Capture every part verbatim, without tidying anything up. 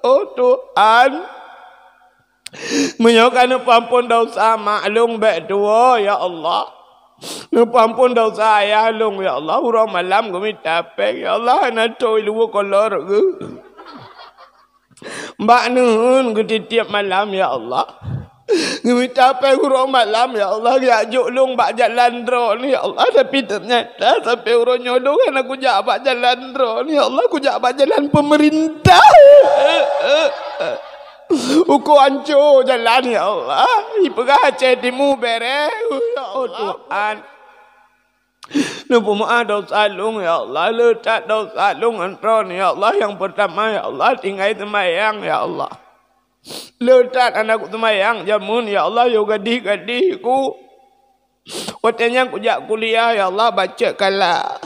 Oh Tuhan, meunyoe ka neupeuamphon desya mak lôn bék tuwoe, ya Allah. Neupeuamphon desya ayah lôn, ya Allah. Uroe malam geumita péng, ya Allah, hana toe luweue kolor geuh. Bak neuheun geutitiep malam, ya Allah. Geumita péng uroe malam, ya Allah, geujak jok lôn bak jalan droeneuh, ya Allah. Tapi teunyata sampoe uroe nyoe lôn hana kujak bak jalan droeneuh, ya Allah, kujak bak jalan peumeurintah. Uko anco jalan, ya Allah. Ipeugah Aceh Timu bereh, ya Allah. Oh Tuhan, neupeumeu'ah desya lôn, ya Allah. Le that desya lôn ngon droeneuh, ya Allah. Nyang peurtama, ya Allah, tinggai seumayang, ya Allah. Le that hana kuseumayang jameun, ya Allah, yoh gadih-gadih ku. Watée nyan kujak kuliah, ya Allah, bacut kala.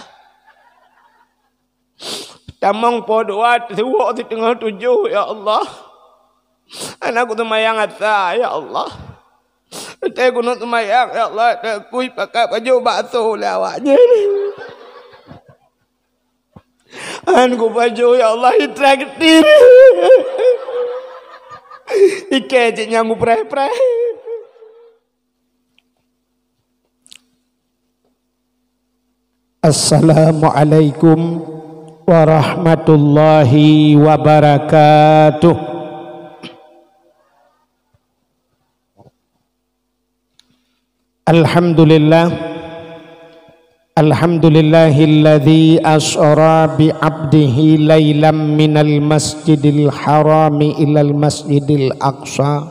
Tamong poh dua, teuwok siteungoh tujoh, ya Allah. Hana kuseumayang asa, ya Allah. Watée keuneuk seumayang, ya Allah, teukui pakat pajoh bakso lé awaknyan. Hana kupajoh, ya Allah, itraktir. Ikée cit nyang kupreh-preh. Assalamualaikum warahmatullahi wabarakatuh. Alhamdulillah. Alhamdulillahilladzi asra bi 'abdihi lailam minal masjidil harami ilal masjidil aqsa.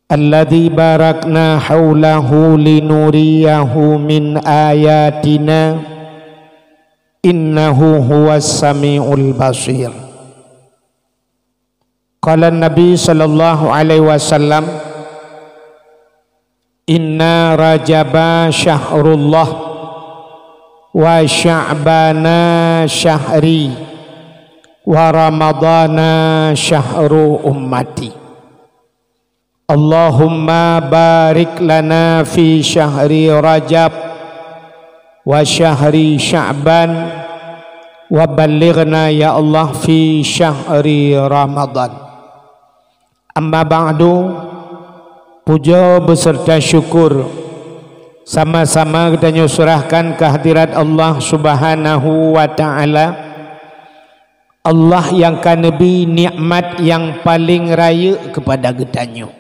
Alladzi barakna haulahu linuriyahu min ayatina, innahu huwas samiul basir. Qala Nabi sallallahu alaihi wasallam, "Inna Rajaba syahrullah, wa Sya'bana syahri, wa Ramadana syahru ummati." Allahumma barik lana fi syahri Rajab wa syahri Sya'ban wa ballighna ya Allah fi syahri Ramadan. Amma ba'du, puja beserta syukur sama-sama geutanyoe serahkan keu hadirat Allah Subhanahu wa Ta'ala. Allah nyang ka neubri nikmat nyang paleng rayeuk keupada geutanyoe.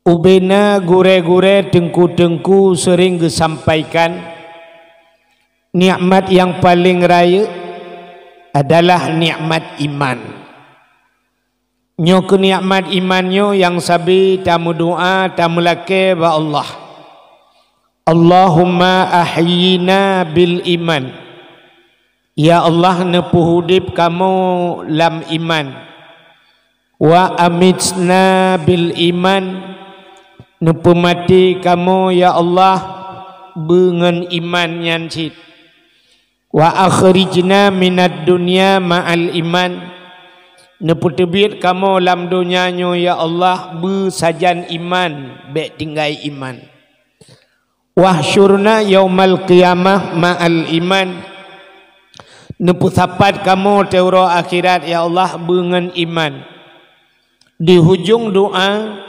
Ubena gurée-gurée, teungku-teungku seuring geusampaikan, nikmat nyang paleng rayeuk adalah nikmat iman. Nyoe keuh nikmat iman nyoe nyang sabe tameudoá, tameulakée bak Allah. Allahumma ahyina bil iman. Ya Allah, neupeuudeb kamoe lam iman. Wa amitna bil iman. Neupeumaté kamoe, ya Allah, beu ngon iman nyan cit. Wa akhrijna minad dunya ma'al iman. Neupeuteubiet kamoe lam donya nyoe, ya Allah, beu sajan iman, bék tinggai iman. Wahsyurna yaumal qiyamah ma'al iman. Neupeusapat kamoe teuroe akhirat, ya Allah, beu ngon iman. Di hujong doá,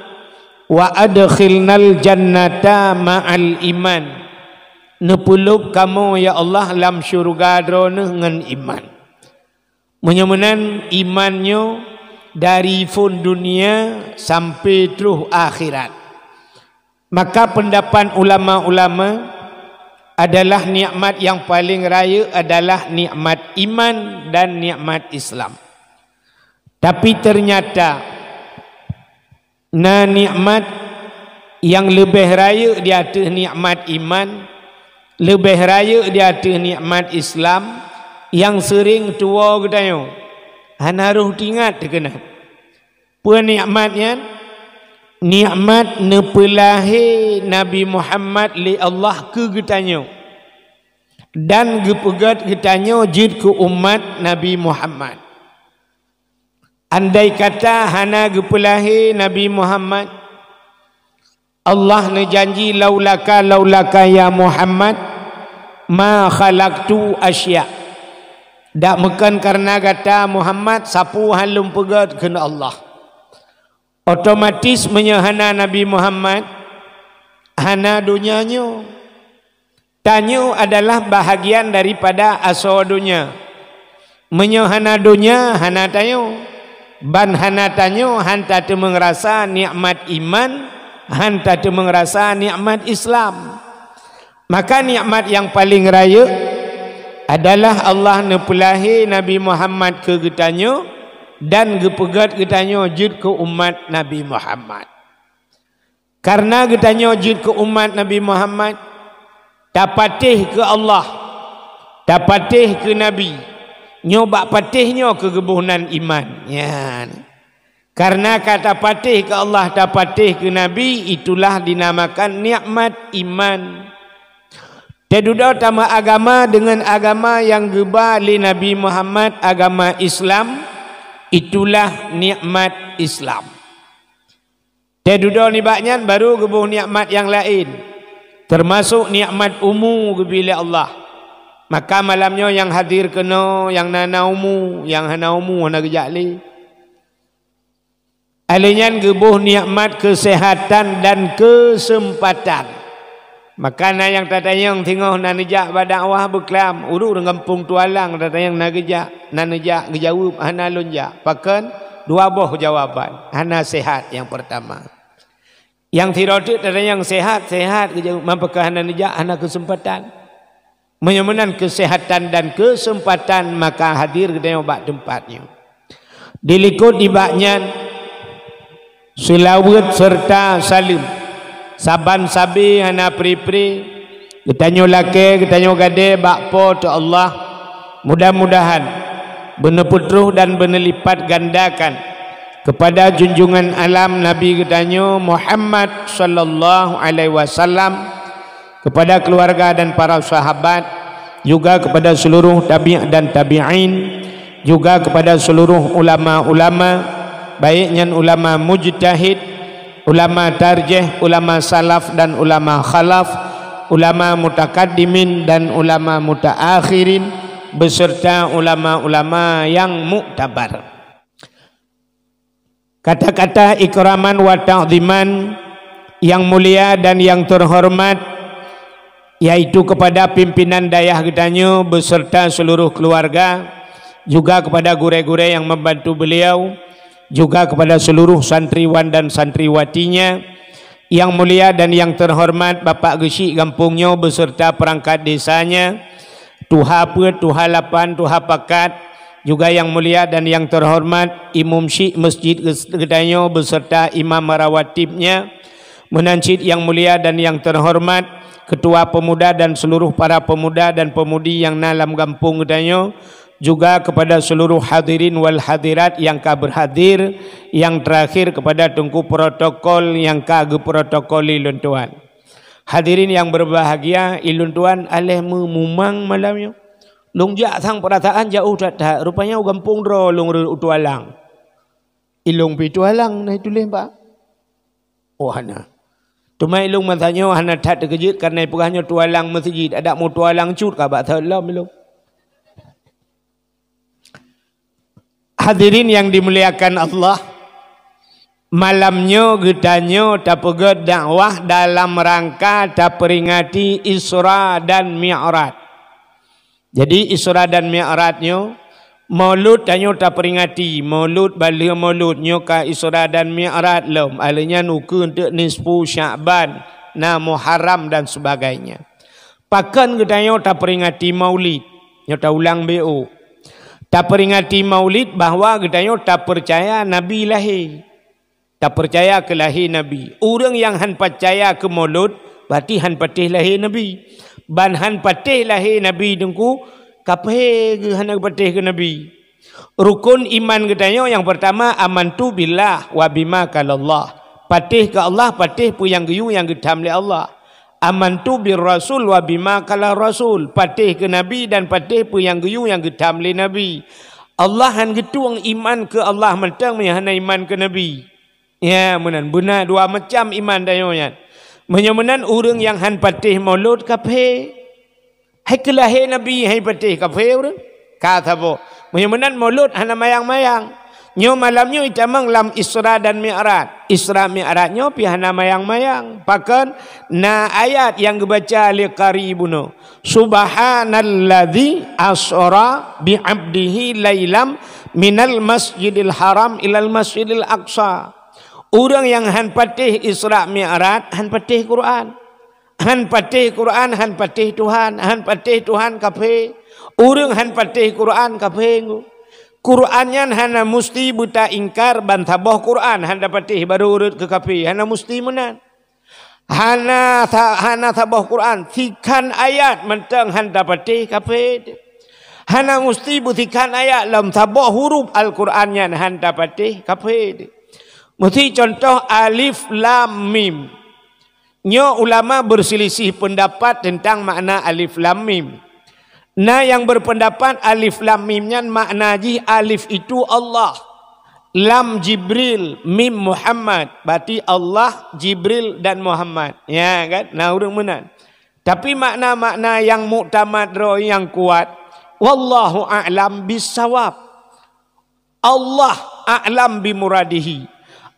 "Wa adkhilnal jannata ma'al iman." Neupeulôb kamoe, ya Allah, lam syeuruga Droeneuh ngon iman. Meunyoe meunan iman nyoe dari phon dunia sampai troh akhirat. Maka peundapat ulama-ulama adalah nikmat nyang paleng rayeuk adalah nikmat iman dan nikmat Islam. Tapi teunyata na nikmat nyang leubeh rayeuk di ateueh nikmat iman, leubeh rayeuk di ateueh nikmat Islam, nyang seuring tuwoe geutanyoe hana roh teuingat teukeunong. Peue nikmat nyan? Nikmat neupeulahé Nabi Muhammad lé Allah keu geutanyoe dan geupeugét geutanyoe jeuet keu umat Nabi Muhammad. Andai kata hana geupeulahé Nabi Muhammad, Allah neujanji, "Laulaka, laulaka ya Muhammad, ma khalaqtu asya." Dak meukeun kareuna gata Muhammad sapeue han lôn peugét kheun Allah. Otomatis meunyoe hana Nabi Muhammad, hana donya nyoe. Tanyoe adalah bahagian daripada asoe donya. Meunyoe hana donya, hana tanyoe. Ban hana tanyoe, han tateumeung rasa nikmat iman, han tateumeung rasa nikmat Islam. Maka nikmat nyang paleng rayeuk adalah Allah neupeulahé Nabi Muhammad keu geutanyoe dan geupeugét geutanyoe jeuet keu umat Nabi Muhammad. Kareuna geutanyoe jeuet keu umat Nabi Muhammad, tapatéh keu Allah, tapatéh keu Nabi. Nyoe bak patéh nyoe keu geuboh nan iman. Nyan. Kareuna ka tapatéh keu Allah, tapatéh keu Nabi, itulah dinamakan nikmat iman. Teududoe tameuagama deungon agama nyang geuba lé Nabi Muhammad, agama Islam, itulah nikmat Islam. Teududoe nibak nyan baru geuboh nikmat nyang laén, teumasok nikmat umu geubri lé Allah. Maka malam nyoe nyang hadir keunoe, nyang na, na umu, nyang hana umu hana geujak lé. Alèh nyan geuboh nikmat keuseuhatan dan keuseumpatan. Maka na nyang tatanyong singoh na neujak bak dakwah beuklam, ureueng gampông Tualang tatanyong na geujak, na neujak, geujaweueb hana lôn jak. Pakon? Dua boh jawaban, hana seuhat nyang peurtama. Nyang sidroe teuk tatanyong seuhat, seuhat geujaweueb, man pakon hana neujak, hana keuseumpatan. Meunyoe meunan keuseuhatan dan keuseumpatan, maka hadir geutanyoe bak teumpat nyoe. Dilikot nibak nyan, seulaweuet seureuta saleuem, saban sabe hana pri-pri, geutanyoe lakèe, geutanyoe gadée bak Po teu Allah. Mudah-mudahan beuneupeutroh dan beuneulipatgandakan keupada junjungan alam Nabi geutanyoe Muhammad sallallahu alaihi wasallam, kepada keluarga dan para sahabat, juga kepada seluruh tabi' dan tabi'in, juga kepada seluruh ulama-ulama, baik nyan ulama mujtahid, ulama tarjih, ulama salaf dan ulama khalaf, ulama mutakaddimin dan ulama mutaakhirin, beserta ulama-ulama yang muktabar. Kata-kata ikraman wa ta'ziman, yang mulia dan yang terhormat, yaitu kepada pimpinan dayah geutanyoe beserta seluruh keluarga, juga kepada gurée-gurée yang membantu beliau, juga kepada seluruh santriwan dan santriwatinya, yang mulia dan yang terhormat Bapak Geuchik gampông nyoe beserta perangkat desanya, tuha peuet, tuha lapan, tuha pakat, juga yang mulia dan yang terhormat Imum Syik Masjid ges-, geutanyoe beserta imam rawatibnya, meunan cit yang mulia dan yang terhormat Ketua Pemuda dan seluruh para pemuda dan pemudi yang na lam gampông geutanyoe, juga kepada seluruh hadirin wal hadirat yang ka berhadir, yang terakhir kepada Teungku Protokol yang ka geuprotokoli lôn tuan. Hadirin yang berbahagia, ilôn tuan aléh meumumang malam nyoe. Lôn jak sang peurasaan jaoh that-that, rupanya u gampông droe lôn rhot u Tualang. Ilôn pi Tualang na tuléh bak. Oh, hana. Teuma ilôn masa nyoe hana that teukeujeuet kareuna peugah nyoe Tualang meuseujid, adak meu Tualang cut ka bak thot lom ilôn. Hadirin yang dimuliakan Allah, malam nyoe geutanyoe tapeugét dakwah dalam rangka taperingati Isra dan Mi'raj. Jadi, Isra dan Mi'raj nyoe, Maulud tanyoe taperingati, Maulud, balheueh Maulud nyoe ka Isra dan Mi'raj lom, alheuh nyan ukeue teuk nisfu Sya'ban, na Muharram dan sebagainya. Pakon geutanyoe taperingati Maulid? Nyoe taulang B O. Taperingati Maulid bahwa geutanyoe tapeucaya Nabi lahé. Tapeucaya keu lahé Nabi. Ureuëng nyang hán peucaya keu Maulud, berarti hán patéh lahé Nabi. Ban hán patéh lahé Nabi teungku, kaphé geuh hana geupatéh keu Nabi. Rukon iman geutanyoe nyang peurtama, amantu billah wa bima qalallah. Patéh keu Allah, patéh peue nyang geuyue nyang geutham lé Allah. Amantu bir rasul wa bima qala rasul. Patéh keu Nabi dan patéh peue nyang geuyue nyang geutham lé Nabi. Allah hán geutueng iman keu Allah mantong meunyoe hana iman keu Nabi. Ya, meunan. Beuna dua macam iman tanyoe nyan. Meunyoe meunan, ureuëng nyang hán patéh Maulud kaphé. Hai keu lahé Nabi, hai patéh kaphé ureuëng. Ka saboh. Meunyoe meunan Maulud hana mayang-mayang. Nyoe malam nyoe itamong lam Isra dan Mi'raj. Isra Mi'raj nyoe pih hana mayang-mayang. Pakon? Na ayat nyang geubaca lé qari bunoe. "Subhanalladzi asra bi 'abdihi lailam minal masjidil haram ilal masjidil aqsa." Ureuëng nyang han patéh Isra Mi'raj, han patéh Quran. Han patéh Quran, han patéh Tuhan, han patéh Tuhan kafé. Ureuëng han patéh Quran kafé ngu. Quran nyan hana musti beutaingkar ban saboh Quran han tapatéh baru rhot keu kafé, hana musti meunan. Hana sa-, hana saboh Quran, sikhan ayat mantong han tapatéh kafé. Hana musti beusikhan ayat lam saboh huruf Al-Quran nyan han tapatéh kafé. Meusi contoh alif lam mim. Nyoe ulama berselisih pendapat tentang makna alif lam mim. Na nyang berpendapat alif lam mim nyan makna jih alif itu Allah, lam Jibril, mim Muhammad. Berarti Allah, Jibril dan Muhammad. Ya kan? Na ureuëng meunan. Tapi makna-makna nyang muktamad droe nyang kuat, wallahu a'lam bissawab. Allah a'lam bimuradihi.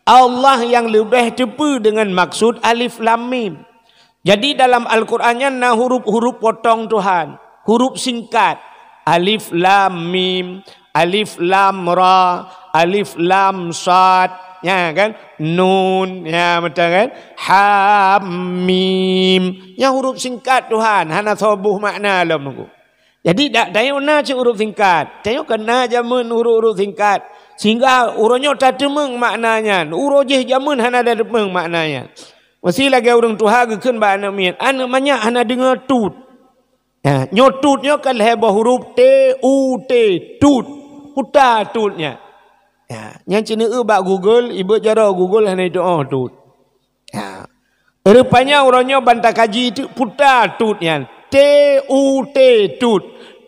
Allah nyang leubeh teupeue deungon maksud alif lam mim. Jadi dalam Al-Quran nyan na huruf-huruf potong Tuhan, huruf singkat. Alif lam mim, alif lam ra, alif lam sad, ya kan? Nun, ya betul kan? Ha mim. Nya huruf singkat Tuhan, hana soe boh makna lom nunggu. Jadi dak tanyoe na cit huruf singkat. Tanyoe keu na jameun huruf-huruf singkat. Sehingga uroe nyoe tateumeung makna nyan. Uroe jih jameun hana tateumeung makna nyan. Meusi lagée ureuëng tuha geukheun bak aneuëk miet, "Aneuëk manyak hana deungoe tut." Ha, nyoe tut nyoe kan lhée boh huruf T U T, tut. Puta tut nyan. Ha, nyan ceuneuk bak Google, ibeuet jaroe Google hana itu'oh tut. Ha. Rupanya uroe nyoe ban takaji teuk puta tut nyan. T U T, tut.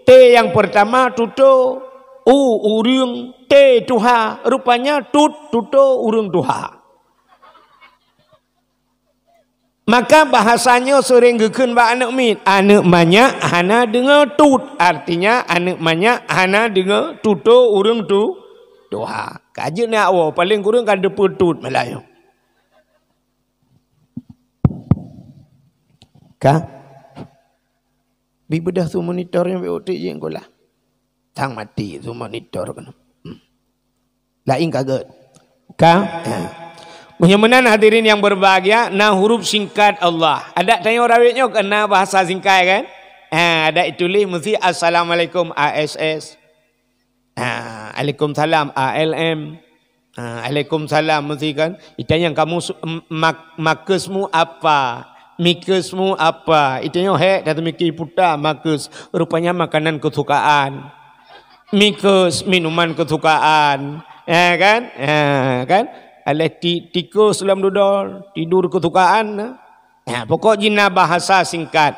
T nyang pertama tuto, U ureuëng, T tuha. Rupanya tut tuto ureuëng tuha. Maka bahasa nyoe seuring geukheun bak aneuëk miet, "Aneuëk manyak hana deungoe tut." Artinya aneuëk manyak hana deungoe tuto ureuëng tu tuha. Ka jeuet na awoe, paléng kureueng ka teupeue tut Meulayu. Ka? Bi beudôh su monitor nyang bi utik jih engkolah. Sang mati su monitor keunoe. Hmm. Laén ka gét. Ka? Ha. Meunyoe meunan hadirin yang berbahagia, na huruf singkat Allah. Adak tanyoe rawet nyoe keu na bahasa singkat kan? Ha, adak ituléh meusi Assalamualaikum A S S. Ha, alaikumsalam A L M. Ha, alaikumsalam meusi kan. Itanyong kamu su-, m-, mak-, makesmu apa? Mikesmu apa? Itanyong hek kata miki puta makes. Rupanya makanan kesukaan. Mikes minuman kesukaan. Ya kan? Ya kan? Aleh ti-, tikus dalam dudol, tidur kesukaan. Ha, pokok jih na bahasa singkat.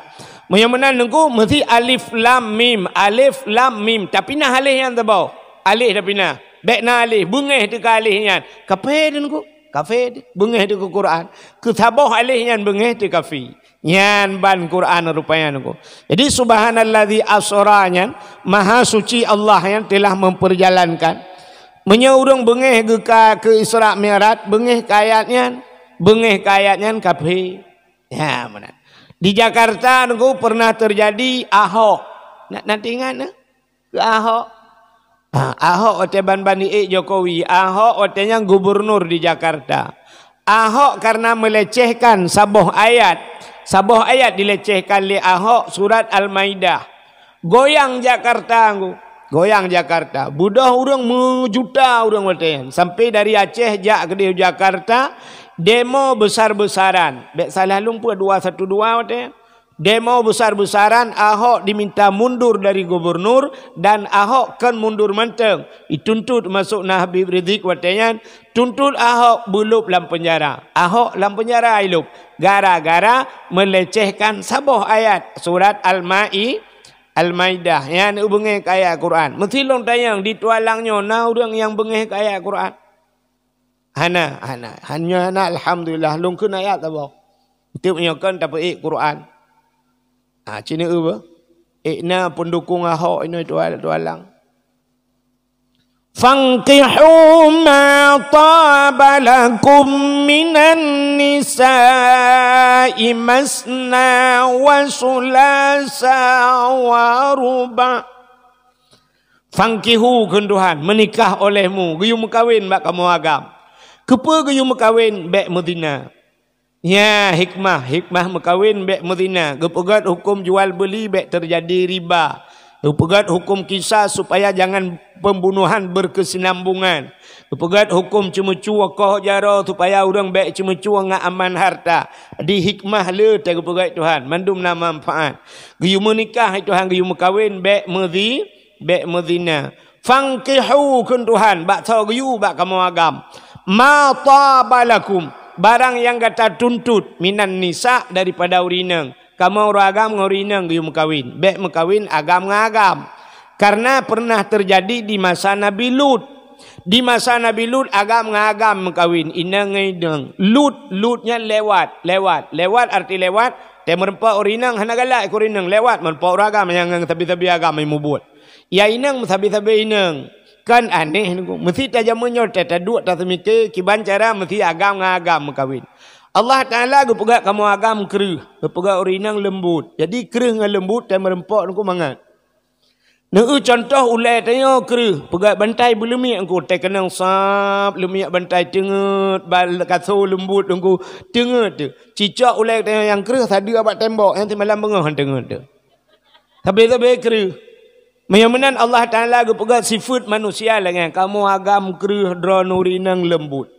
Meunyoe meunan nunggu meusti alif lam mim, alif lam mim. Tapi na aleh nyan saboh. Aleh tapi na. Bék na aleh, beungéh teuka aleh nyan. Kafé teuh nunggu. Kafé teuh. Beungéh teuh keu Quran. Keu saboh aleh nyan beungéh teuh kafé. Nyan ban Quran rupanya nunggu. Jadi subhanalladzi asra nyan, maha suci Allah yang telah memperjalankan. Meunyoe ureuëng beungéh geuka keu Isra Mi'raj, beungéh keu ayat nyan, beungéh keu ayat nyan kafé. Ya, meunan. Di Jakarta nunggu pernah terjadi Ahok. Na, na teuingat na? Keu Ahok. Ha, Ahok watée ban-ban ék Jokowi, Ahok watée nyan gubernur di Jakarta. Ahok karena melecehkan saboh ayat. Saboh ayat dilecehkan lé Ahok surat Al-Maidah. Goyang Jakarta nggu. Goyang Jakarta. Beudôh ureuëng meujuta ureuëng watée nyan. Sampai dari Aceh jak keudeh Jakarta, demo besar-besaran. Bék salah lôn peue dua satu dua watée nyan. Demo besar-besaran, Ahok diminta mundur dari gubernur dan Ahok kon mundur mantong. Dituntut masuk na Habib Rizik watée nyan, tuntut Ahok beulôb lam penjara. Ahok lam penjara ilôb gara-gara melecehkan saboh ayat surat Al-Mai-, Al-Maidah. Nyan beungéh keu ayat Quran. Meusti lôn tanyong di Tualang nyoe na ureuëng nyang beungéh keu ayat Quran? Hana, hana. Hanya hana, alhamdulillah, lôn kheun ayat saboh. Teuk meunyoe kon tapeuék Quran. Ha, cit neu-eu beuh. Eh, na pendukung Ahok inoe tual-, tualang. Fankihu ma taba lakum minan nisa'i masna wa sulasa wa ruba'. Fankihu kheun Tuhan, meunikah olehmu, geuyue meukawen bak kamoe agam. Keupeue geuyue meukawen? Bék meuzina. Nyan hikmah, hikmah meukawen bék meuzina. Geupeugét huköm jual beuli bék teujadi riba. Geupeugét huköm kisas supaya jangan pembunuhan berkesinambungan. Geupeugét huköm ceumeucue koh jaroe supaya ureuëng bék ceumeucue ngon aman harta. Di hikmah le teuh geupeugét Tuhan, mandum na manfaat. Geuyue meunikah Tuhan, geuyue meukawen bék meuzi-, bék meuzina. Fankihu kheun Tuhan, bak soe geuyue bak kamoe agam. Ma taba lakum, barang nyang gata tuntut, minan nisa, daripada ureuëng inong. Kamoe ureuëng agam ngon ureuëng inong geuyue meukawen. Bék meukawen agam ngon agam. Karena pernah terjadi di masa Nabi Lut. Di masa Nabi Lut, agam ngon agam meukawen, inong ngon inong. Lut, Lut nyan lewat, lewat. Lewat arti lewat, tée meureumpok ureuëng inong hana galak keu ureuëng inong, lewat meureumpok ureuëng agam nyang ngon sabe-sabe agam nyang mubuet. Ya inong meusabe-sabe inong. Kan aneh nunggu. Meusti tajameun nyoe teuh taduek taseumike kiban cara meusti agam ngon agam meukawen. Allah Taala geupeugah kamoe agam kreueh, geupeugah ureuëng inong leumbut. Jadi kreueh ngon leumbut tée meureumpok nunggu mangat. Neueu contoh ulée tanyoe kreueh, peugah bantai beuleumiek nunggu tée keunong sab leumiek bantai teungeut bal kaso leumbut nunggu teungeut teuh. Cicok ulée tanyoe nyang kreueh sadeue bak tembok nyang simalam beungoh teungeut teuh. Sabe-sabe kreueh. Meunyoe meunan Allah Taala geupeugah sifeuet manusia lagée nyan, kamoe agam kreueh droeneuh ureuëng inong leumbut.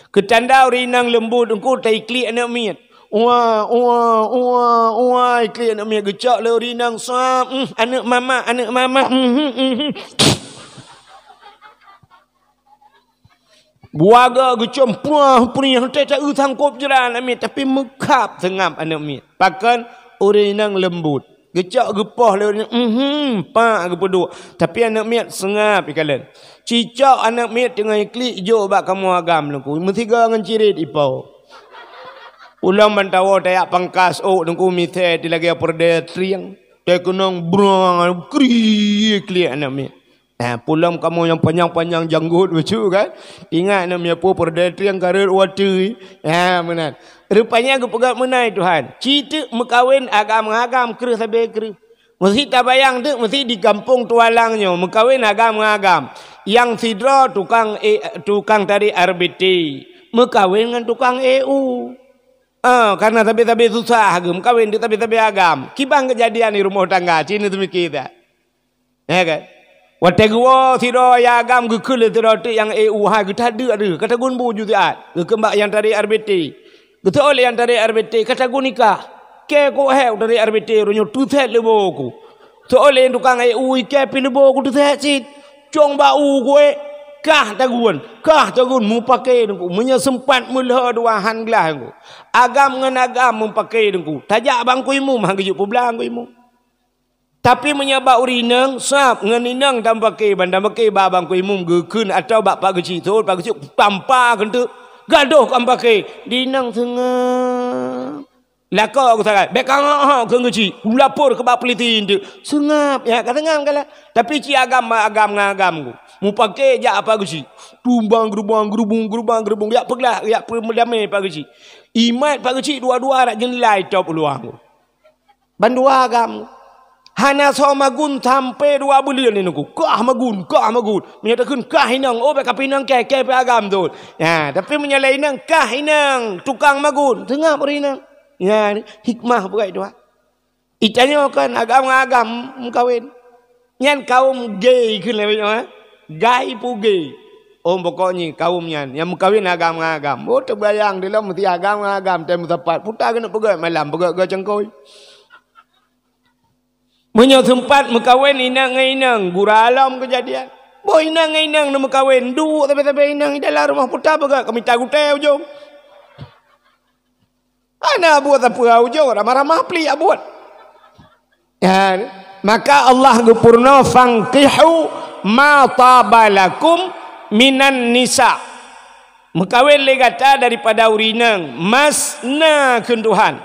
Keutanda ureuëng inong leumbut engku taiklik aneuëk miet. Ua, ua, ua, ua, iklik aneuëk miet geucok lé ureuëng inong sab, "Uhm, aneuëk mama, aneuëk mama." Uhm, uhm, uhm. Buaga geucom pruah pruah teuh taeu sangkop jra aneuëk miet, tapi meukhab seungab aneuëk miet. Pakon? Ureuëng inong leumbut. Geucok geupoh lé ureuëng, "Mhm, pak," geupeuduek. Tapi aneuëk miet seungab ikalon. Cicok aneuëk miet teungoh iklik jok bak kamoe agam nungku. Meusigoe ngon cirit ipo. Ulôn bantawoe tajak pangkas ôk nungku misée ti lagée peureudée trieng. Tée keunong brang kri klik aneuëk miet. Nah, pulom kamoe nyang panyang-panyang janggot bacut kan. Ingat na miet peue peureudée trieng ka rhot watée. Ha, meunan. Rupanya geupeugah meunan Tuhan. Ci teuk meukawen agam ngon agam kreueh sabe kreueh. Meusti tabayang teuk meusti di gampông Tualang nyoe meukawen agam ngon agam. Nyang sidroe tukang e, tukang tarék R B T. Meukawen ngon tukang E U. Ah, karena sabe-sabe susah geuh meukawen teuk sabe-sabe agam. Kiban keujadian di rumoh tangga, ci neuseumiké that. Ya kan? Watée geuwoe sidroe nyang agam geukheun lé sidroe teuk nyang E U hai geutadeuek deuh, ka tagun bu ju siat. Geukheun bak nyang tarék R B T. Geuseuôt lé nyang tarék R B T, ka tagun nikah. Kée keuhai tarék R B T uroe nyoe teusét leubo ku. Seuôt lé tukang E U ikée pi leubo ku teusét cit. Cong bak u kuék, kah tagun, kah tagun mupake nungku. Meunyoe seumpat meulhö dua han glah nungku. Agam ngon agam mupake nungku. Tajak bangku imum han geujok peublang ku imum. Tapi meunyoe bak ureuëng inong, sab ngon inong tampake, ban tampake bak bangku imum geukheun atawa bak pak geuchik thon, pak geuchik tampa keuneuk gadoh kampake, di inong seungab. Lakoe geusagai, bék ka ngok-ngok keu geuchik, ulapor keu bak peuliti teuk. Seungab, ya ka seungab kala. Tapi ci agam bak agam ngon agam ku. Mupake jak pak geuchik. Tumbang geurubang, geurubung, geurubang, geurubung. Jak peuglah, jak peumeudamé pak geuchik. Imat pak geuchik dua-dua rak jeunilai top uluwa ku. Bandua agam. Hana soe magun sampoe dua buleuen nyoe nungku. Kah magun, kah magun. Meunyoe takheun kah inong, oh, bék ka pi inong kée, kée pi agam thon. Ya, tapi meunyoe lé inong, kah inong, tukang magun. Seungab ureuëng inong. Ya, hikmah bukai dua. Itanyoe kan agam ngon agam meukawen. Nyan kaum gay kheun lé nyoe, eh? Gay pu gay. Oh, pokok nyan kaum nyan nyang meukawen agam ngon agam. Oh, teubayang dilom meusti agam ngon agam tée meusapat. Puta keuneuk peugét malam, peugét geucangkôi. Meunyoe seumpat meukawen inong ngon inong, gura lom keujadian. Boh inong ngon inong neumeukawen, duek sabe-sabe inong di dalam rumoh puta peugét keu mita gutée ujong. Hana buet sapeue ujong, ramah-ramah plik buet. Ya, maka Allah geupeurunoe, "Fankihu ma taba lakum minan nisa." Meukawen lé gata daripada ureuëng inong, masna kheun Tuhan.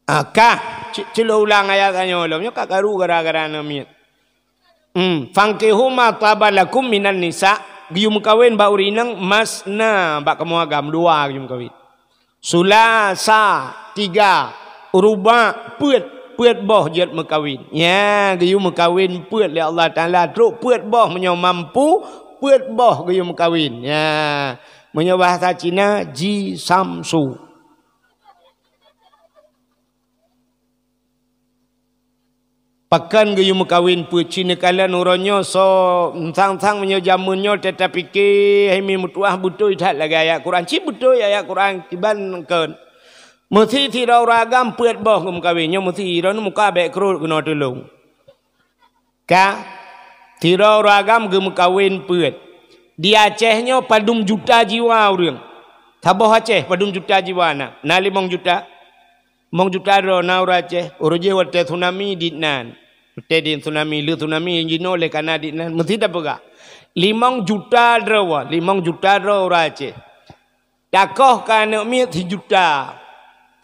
Ah, kah. Cit-, cilok ulang ayat tanyoe lom. Nyoe ka karu gara-gara aneuk miet. Hmm, fankihu ma taba lakum minan nisa, geuyue meukawen bak ureueng inong masna bak kamoe agam, dua geuyue meukawen. Sulasa, tiga, ruba, peuet, peuet boh jeuet meukawen. Nya, geuyue meukawen peuet lé Allah Taala, trok peuet boh meunyoe mampu, peuet boh geuyue meukawen. Nya, meunyoe bahasa Cina, ji samsu. Pakon geuyue meukawen peuet? Ci neukalon uroe nyoe soe, sang-sang meunyoe jameun nyoe teuka pike, hai mi meutuah beutôi that lagée ayat Quran. Ci beutôi ayat Quran kiban kon. Meusi sidroe ureueng agam peuet boh geumeukawen. Nyoe meusi droeneuh muka bék krot keunoe tulông. Ka, sidroe ureueng agam geumeukawen peuet. Di Aceh nyoe padum juta jiwa ureueng. Saboh Aceh padum juta jiwa na? Na limong juta. Limong juta droe na ureueng Aceh. Uroe jéh watée tsunami dit nan. Watée di tsunami, le tsunami jinoe lé kana dit nan. Meusi tapeugah. Limong juta droe, limong juta droe ureueng Aceh. Takoh keu aneuk miet sijuta.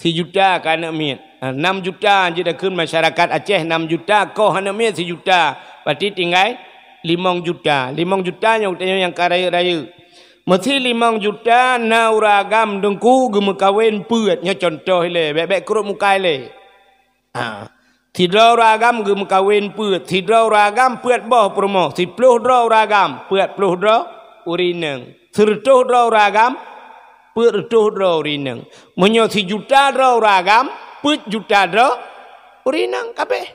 Sijuta keu aneuk miet. Ha, nam juta jeuet takheun masyarakat Aceh, nam juta koh aneuk miet sijuta. Berarti tinggai limong juta. Limong juta nyoe geutanyoe nyang ka rayeuk-rayeuk. Meusi limong juta na ureueng agam teungku geumeukawen peuet. Nyoe cuntoh ilée, bék-bék krot muka ilée. Ha. Sidroe ureueng agam geumeukawen peuet, sidroe ureueng agam peuet boh peurumoh, siploh droe ureueng agam, peuet ploh droe ureueng inong. Sireutôh droe ureueng agam, peuet reutôh droe ureueng inong. Meunyoe sijuta droe ureueng agam, peuet juta droe ureueng inong kabéh.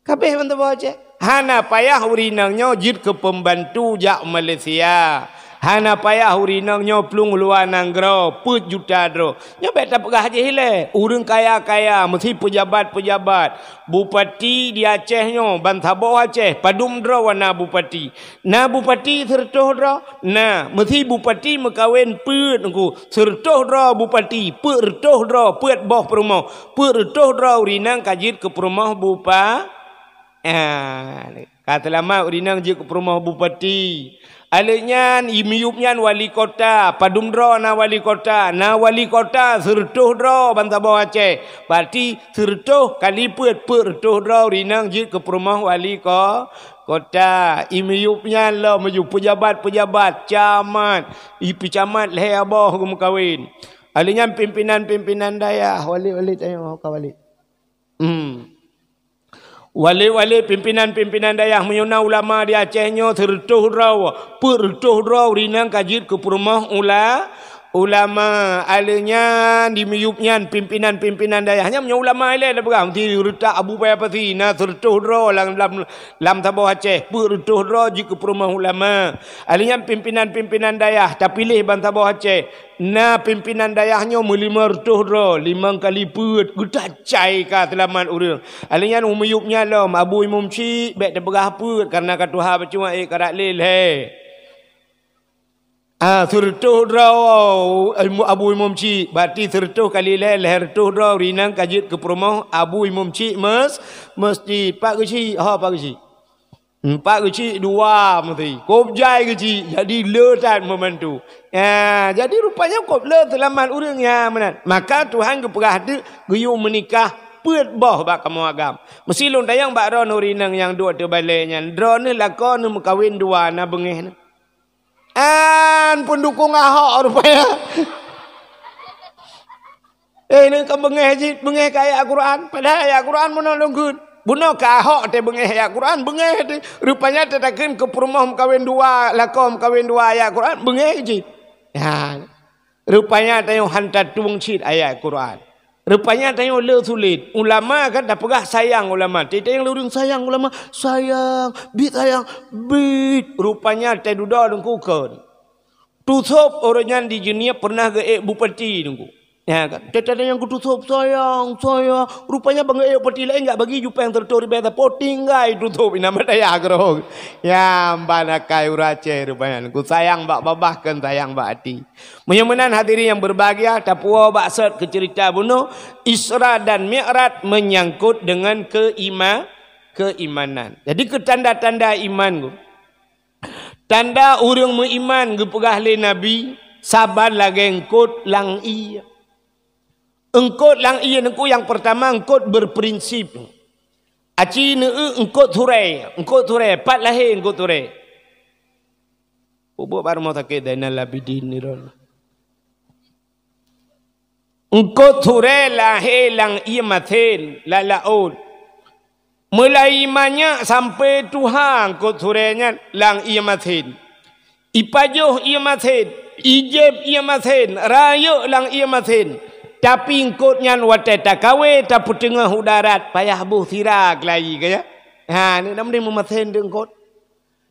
Kabéh ban saboh Aceh. Hana payah ureueng inong nyoe jeuet keu peumbantu jak Malaysia. Hana payah ureueng inong nyoe plueng u luwa nanggroe, peuet juta droe. Nyoe bék tapeugah jih ilée. Ureueng kaya-kaya, meusi peujabat-peujabat. Bupati di Aceh nyoe, ban saboh Aceh, padum droe na bupati. Na bupati sireutôh droe? Na, meusi bupati meukawen peuet teungku. Sireutôh droe bupati, peuet reutôh droe, peuet boh peurumoh. Peuet reutôh droe ureueng inong ka jeuet keu peurumoh bupa-, Ah, ka seulamat ureueng inong jeuet keu peurumoh bupati. Aleuh nyan, i miyueb nyan wali kota, padum droe na wali kota, na wali kota sireutôh droe ban saboh Aceh. Berarti sireutôh kali peuet, peuet reutôh droe ureueng inong jeuet keu peurumoh wali ko-, kota. I miyueb nyan lom miyueb peujabat-peujabat, camat, i peucamat lhée boh geumeukawen. Aleuh nyan pimpinan-pimpinan dayah, wali-wali tanyoe ka wali. Hmm. Wali-wali, pimpinan-pimpinan dayah, meunyoe na ulama di Aceh nyoe sireutôh droe, peuet reutôh droe ureueng inong ka jeuet keu peurumoh ula-, ulama. Aleuh nyan di miyueb nyan pimpinan-pimpinan dayah. Nyan meunyoe ulama ilée tapeugah, meusti reutak Abu Paya Pasi na sireutôh droe lam, lam, lam saboh Aceh, peuet reutôh droe jeuet keu peurumoh ulama. Aleuh nyan pimpinan-pimpinan dayah tapiléh ban saboh Aceh. Na pimpinan dayah nyoe meulimong reutôh droe, limong kali peuet, geutacai ka seulamat ureueng. Aleuh nyan u miyueb nyan lom, Abu Imum Syik, bék teupeugah peuet, kareuna ka tuha bacut ék karat lé lhée. Ah, sireutôh droe, Abu Imum Syik, berarti sireutôh kali lhée, lhée reutôh droe, ureueng inong ka jeuet keu peurumoh Abu Imum Syik mes-, mesjid. Pat geusyik, ho pat geusyik. Empat geusyik, dua meusti. Kôb jai geusyik, jadi le that membantu. Ya, jadi rupanya kôb le seulamat ureueng, ya, meunan. Maka Tuhan geupeugah teuk geuyue meunikah peuet boh bak kamoe agam. Meusi lôn tanyong bak droeneuh ureueng inong nyang duek ateueh balée nyan, droeneuh lakoe neuh meukawen dua na beungéh neuh. An peundukong Ahok rupanya. Eh, nyoe ka beungéh jih, beungéh keu ayat Quran. Padahai ayat Quran bunoe lôn kheun. Bunoe keu Ahok teuh beungéh ayat Quran, beungéh teuh. Rupanya teutakheun keu peurumoh meukawen dua, lakoe meukawen dua ayat Quran, beungéh jih. Nyan. Rupanya tanyoe han tatueng cit ayat Quran. Rupanya tanyoe le sulet. Ulama kan tapeugah sayang ulama. Teuh nyang le ureueng sayang ulama, sayang, bit sayang, bit. Rupanya teuh dudoe deungon kon. Tusôb ureueng nyan di Jeunieb pernah geuék bupati, Teungku. Ya kan? Teuh nyang geutusôb, sayang, sayang. Rupanya ban geuék bupati laén jak bagi jupéng sireutôh ribée sapo, tinggai tusôb inan bak dayah keudroe. Ya, ban akai ureueng Aceh rupanya. Teungku sayang bak babah kon sayang bak até. Meunyoe meunan hadirin yang berbahagia, tapuwoe bak sot keu ceurita bunoe, Isra dan Mi'raj menyangkut dengan keima-, keimanan. Jadi keu tanda-tanda iman, Teungku. Tanda ureueng meuiman geupeugah lé Nabi, saban lagée eungkot lam ié. Eungkôt lam ié Teungku nyang peurtama eungkôt berprinsip. Aci neueu eungkôt Surée, eungkôt Surée, pat lahé eungkôt Surée. Peubuet bak rumoh sakét Zainal Abidin ni ron. Eungkôt Surée lahé lam ié Masen, lam laôt. Meulai manyak sampoe tuha eungkôt Surée nyan lam ié Masen. Ipajoh ié Masen, ijieb ié Masen, rayeuk lam ié Masen. Tapi eungkôt nyan watée takawé tapeuteungoh u darat payah boh sira keulayi ka ya. Ha, ni dah meumasen di eungkôt.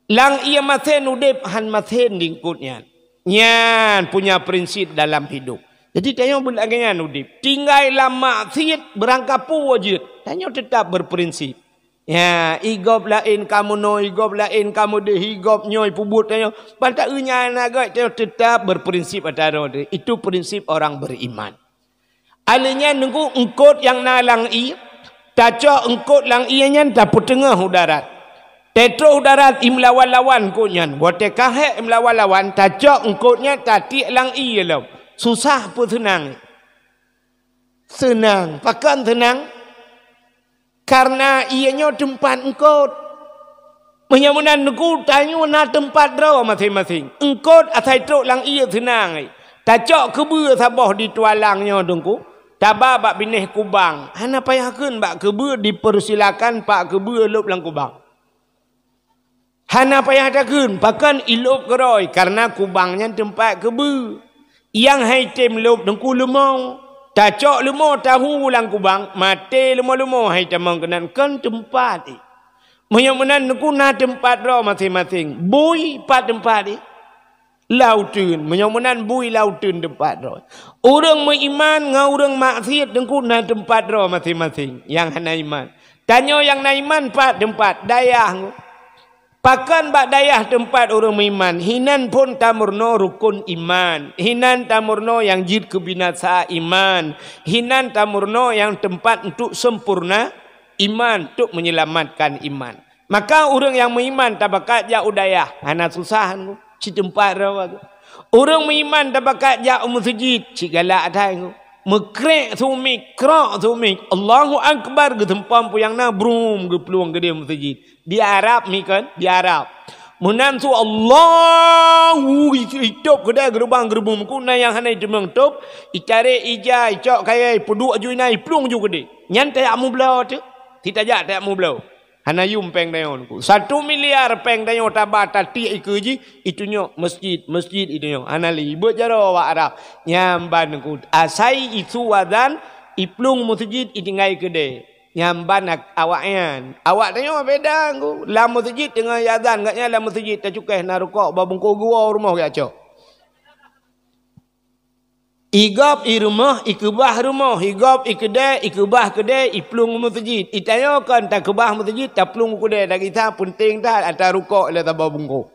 Lam ié Masen udeb han masen di eungkôt nyan. Nyan punya prinsip dalam hidup. Jadi tanyoe beulagée nyan udeb. Tinggai lam maksiet beurangkapeue jeuet. Tanyoe teutap berprinsip. Ya, igop laén kamoe noe, igop laén kamoe deh, igop nyoe peubuet tanyoe. Banta nyan agak tanyoe teutap berprinsip ata droe. Itu prinsip orang beriman. Alèh nyan Teungku eungkôt nyang na lam ié, tacok eungkôt lam ié nyan tapeuteungoh u darat. Teutroh u darat imeulawan-lawan eungkôt nyan. Watée kahek imeulawan-lawan, tacok eungkôt nyan tatiek lam ié lom. Susah peue seunang? Seunang. Pakon seunang? Kareuna ié nyoe teumpat eungkôt. Meunyoe meunan Teungku, tanyoe na teumpat droe maséng-maséng. Eungkôt asai trok lam ié seunang. Tacok keubeue saboh di tualang nyoe Teungku, taba bak binéh kubang. Hana payah kheun bak keubeue, dipersilakan bak keubeue lôb lam kubang. Hana payah takheun, pakon ilôb keudroe, kareuna kubang nyan teumpat keubeue. Nyang hai tem lôb Teungku leumo. Tacok leumo tahu lam kubang, maté leumo-leumo hai tamong keunan kon teumpat jih. Meunyoe meunan Teungku na teumpat droe maséng-maséng. Bui pat teumpat jih? Lam uteuen. Meunyoe meunan bui lam uteuen teumpat droe. Ureuëng meuiman ngon ureuëng maksiet Teungku na teumpat droe maséng-maséng. Nyang hana iman. Tanyoe nyang na iman pat teumpat? Dayah. Pakon bak dayah teumpat ureuëng meuiman? Hinan phon tameurunoe rukon iman. Hinan tameurunoe nyang jeuet keu binasa iman. Hinan tameurunoe nyang teumpat untuk sempurna iman, untuk menyelamatkan iman. Maka ureuëng nyang meuiman tabakat jak u dayah, hana susah, cit teumpat droe. Ureuëng meuiman tabakat jak u meuseujid, cit galak that. Meukrek su mic, krok su mic, Allahu Akbar, geuseumpom peue nyang na, brum, geuplueng keudeh meuseujid. Di Arab mi kon, di Arab. Meunan su Allahu, itôb keudeh geurubang geurubum ku, na nyang hana iteumeung tôb, itarek ija, icok kayée, ipeuduek aju inan, iplueng aju keudeh. Nyan tajak mubloe teuh, si tajak tajak mubloe. Hana yum péng tanyoe Teungku. Satu miliar péng tanyoe taba tatiek ikeue jih, itunyok meuseujid, meuseujid itunyok. Hana lé, ibeuet jaroe awak Arab. Nyan ban Teungku. Asai isu azan, iplueng meuseujid, itinggai keudeh. Nyan ban ak-, awaknyan. Awak tanyoe beda Teungku. Lam meuseujid teungoh iazan, gobnyan lam meuseujid tacukeh na rukok bak bungkôh geuwoe u rumoh geujak cok. Igop i rumoh, ikeubah rumoh, igop i keudè, ikeubah keudè, iplueng u meuseujid. Itanyoe kon takeubah meuseujid, taplueng u keudè, tak kisah, peunteng that atra rukok lé saboh bungkôh.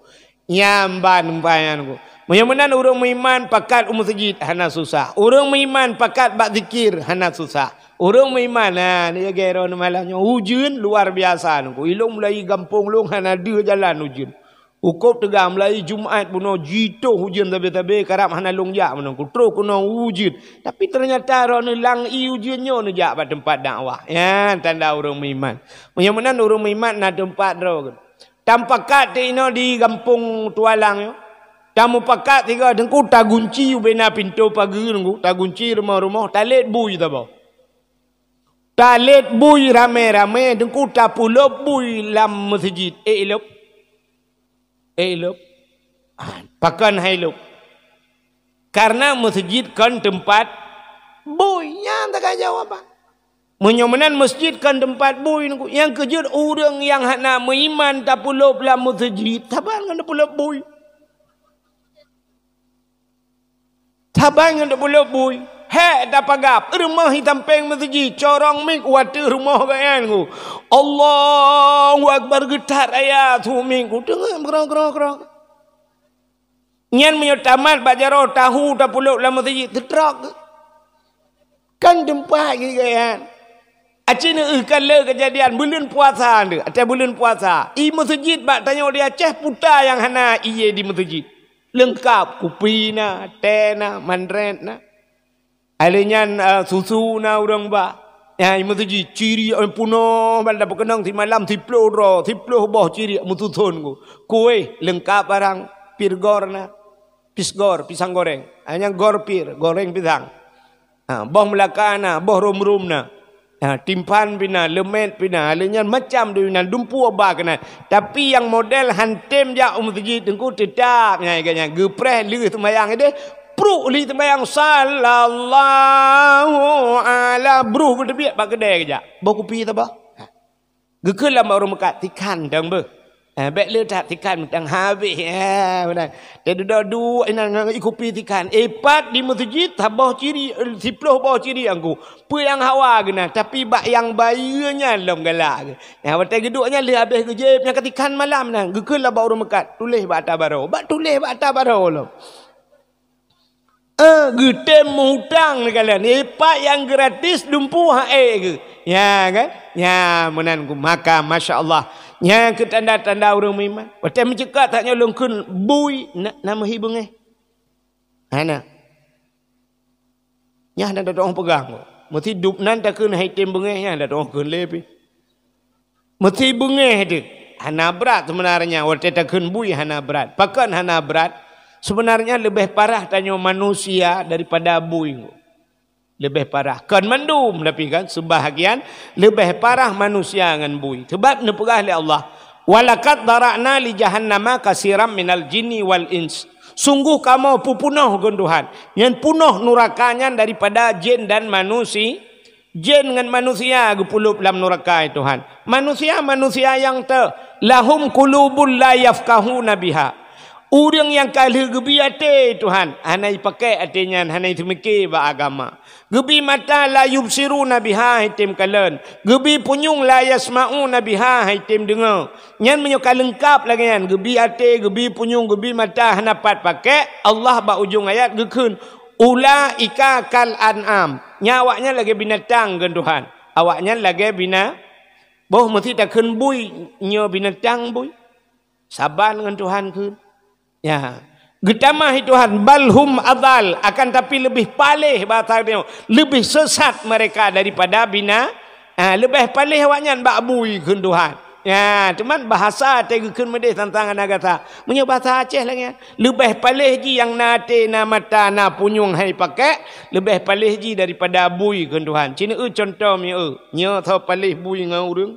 Nyan ban umpama nyan Teungku. Meunyoe meunan ureuëng meuiman pakat u meuseujid hana susah. Ureuëng meuiman pakat bak zikir hana susah. Ureuëng meuiman, ha, ni lagée droeneuh malam nyoe ujeuen luar biasa Teungku. Ilôn mulai gampông lôn hana deuh jalan ujeuen. Ukôb teuga mulai Jumat bunoe jitoh ujeuen sabe-sabe, karab hana lôn jak meunan, kutroh keunoe ujeuen. Tapi teunyata droeneuh lam ié ujeuen nyoe neujak bak teumpat dakwah. Nyan tanda ureuëng meuiman. Meunyoe meunan ureuëng meuiman na teumpat droe. Tamupakat teuinoe di gampông tualang nyoe. Tamupakat sigoe Teungku, tagunci ubena pintoe pageue Teungku, tagunci rumoh-rumoh, talét bui saboh. Talét bui ramé-ramé Teungku, tapulôb bui lam meuseujid. Eh, ilôb. Eh, ilôb. Ah, pakon hai ilôb? Kareuna meuseujid kon teumpat bui. Nyan taga jawaban. Meunyoe meunan meuseujid kon teumpat bui Teungku, nyang keujeuet ureuëng nyang hana meuiman tapulôb lam meuseujid, saban ngon tapulôb bui. Saban ngon tapulôb bui. Hék tapeugah, rumoh i sampéng meuseujid, corong mic u ateueh rumoh gobnyan Teungku. Allahu Akbar, geutat raya su mic Teungku. Teungoh keurong-keurong-keurong. Nyan meunyoe tamat bak jaroe tahu tapulôb lam meuseujid, teutrok. Kan teumpat geuh nyan. Aci neueu ka lé keujadian buleuen puasa nyoe, ateueh buleuen puasa. I meuseujid bak tanyoe di Aceh puta nyang hana ié di meuseujid. Leungkap, kupi na, teh na, mandret na. Alèh nyan, eh, susu na ureueng ba. Ya, i meuseujid, ciriek, eh, punoh ban, tapeukeunong simalam siplôh droe, siplôh boh ciriek meususon ku. Kueh leungkap barang, pir gor na. Pisgor, pisang goreng. Ha, nyan gor pir, goreng pisang. Ha, boh meulaka na, boh rom-rom na. Ha, timphan pih na, leumet pih na. Lheueh nyan macam dum inan, dumpeue ba keunan. Tapi nyang model han tem jak u meuseujid teungku, teutap nyan, nyan geupreh lheueh seumayang ideh, pruk lheueh seumayang, sallallahu ala, bruh geuteubiet bak keudè geujak. Boh kupi saboh. Ha. Geukheun lam bak ureueng meukat, "Tikhan dong beuh." Eh, bèk le that tikhan mantong habéh. Eh, meunan. Teududoe duek inan ngon ikupi tikhan. Eh, pat di meuseujid, saboh ciriek, eh, siplôh boh ciriek angku. Peue nyang hawa geuh na, tapi bak nyang bayeue nyan lom galak geuh. Nyang watèe geuduek nyan lheueh habéh geujieb, nyang ka tikhan malam nyan. Geukheun lam bak ureueng meukat, tuléh bak ata baroe. Bak tuléh bak ata baroe lom. Eh, geutem meuhutang neukalon. Eh, pat nyang gratis dumpeue hak ék geuh. Nya kan? Nya meunan ku maka, masya Allah. Nya keu tanda-tanda ureueng meuiman. Watèe meuceukat that nyoe lôn kheun bui na, na meuhi beungéh. Hana. Nyan hana tatu'oh peugah. Meusidop nan takheun hai tem beungéh, nyan hana tatu'oh kheun lé pih. Meusti beungéh teuh. Hana brat seubeunarnya, watèe takheun bui hana brat. Pakon hana brat? Seubeunarnya leubeh parah tanyoe manusia daripada bui. Leubeh parah. Kon mandum, tapi kan, seubahagian leubeh parah manusia ngon bui. Seubab neupeugah lé Allah, "Walaqad dzara'na li jahannama katsiran minal jinni wal ins." Sungguh kamoe peupunoh, kheun Tuhan, nyan punoh nuraka nyan daripada jén dan manusi-, Jén ngon manusia geupeulop lam nuraka, ya Tuhan. Manusia-manusia nyang teu, "Lahum qulubun la yafqahuna biha." Ureueng nyang ka lheueh geubi até, Tuhan, hana jipakèk até nyan, hana jiseumiké bak agama. Geubi mata, "La yubsiruna biha", han jitem kalon. Geubi punyueng, "La yasma'una biha", han jitem deungö. Nyan meunyoe ka leungkap lagèe nyan, geubi até, geubi punyueng, geubi mata, hana pat pakèk, Allah bak ujong ayat geukheun, "Ulaika kal an'am." Nyan awaknyan lagèe binatang, kheun Tuhan. Awaknyan lagèe bina-, boh meusti takheun bui, nyoe binatang bui. Saban ngon Tuhan kheun. Ya. Geutamah, ya Tuhan, "Bal hum adal", akan tapi leubeh paléh bahasa nyoe, leubeh sesat mereka daripada bina-, ah, leubeh paléh awaknyan bak bui, kheun Tuhan. Ya, teuma bahasa teuh geukheun meudeh sang-sang hana gata. Meunyoe bahasa Aceh lagèe nyan, leubeh paléh jih nyang na até, na mata, na punyueng han jipakèk, leubeh paléh jih daripada bui, kheun Tuhan. Ci neueu cuntoh mieu, nyoe soe paléh bui ngon ureueng.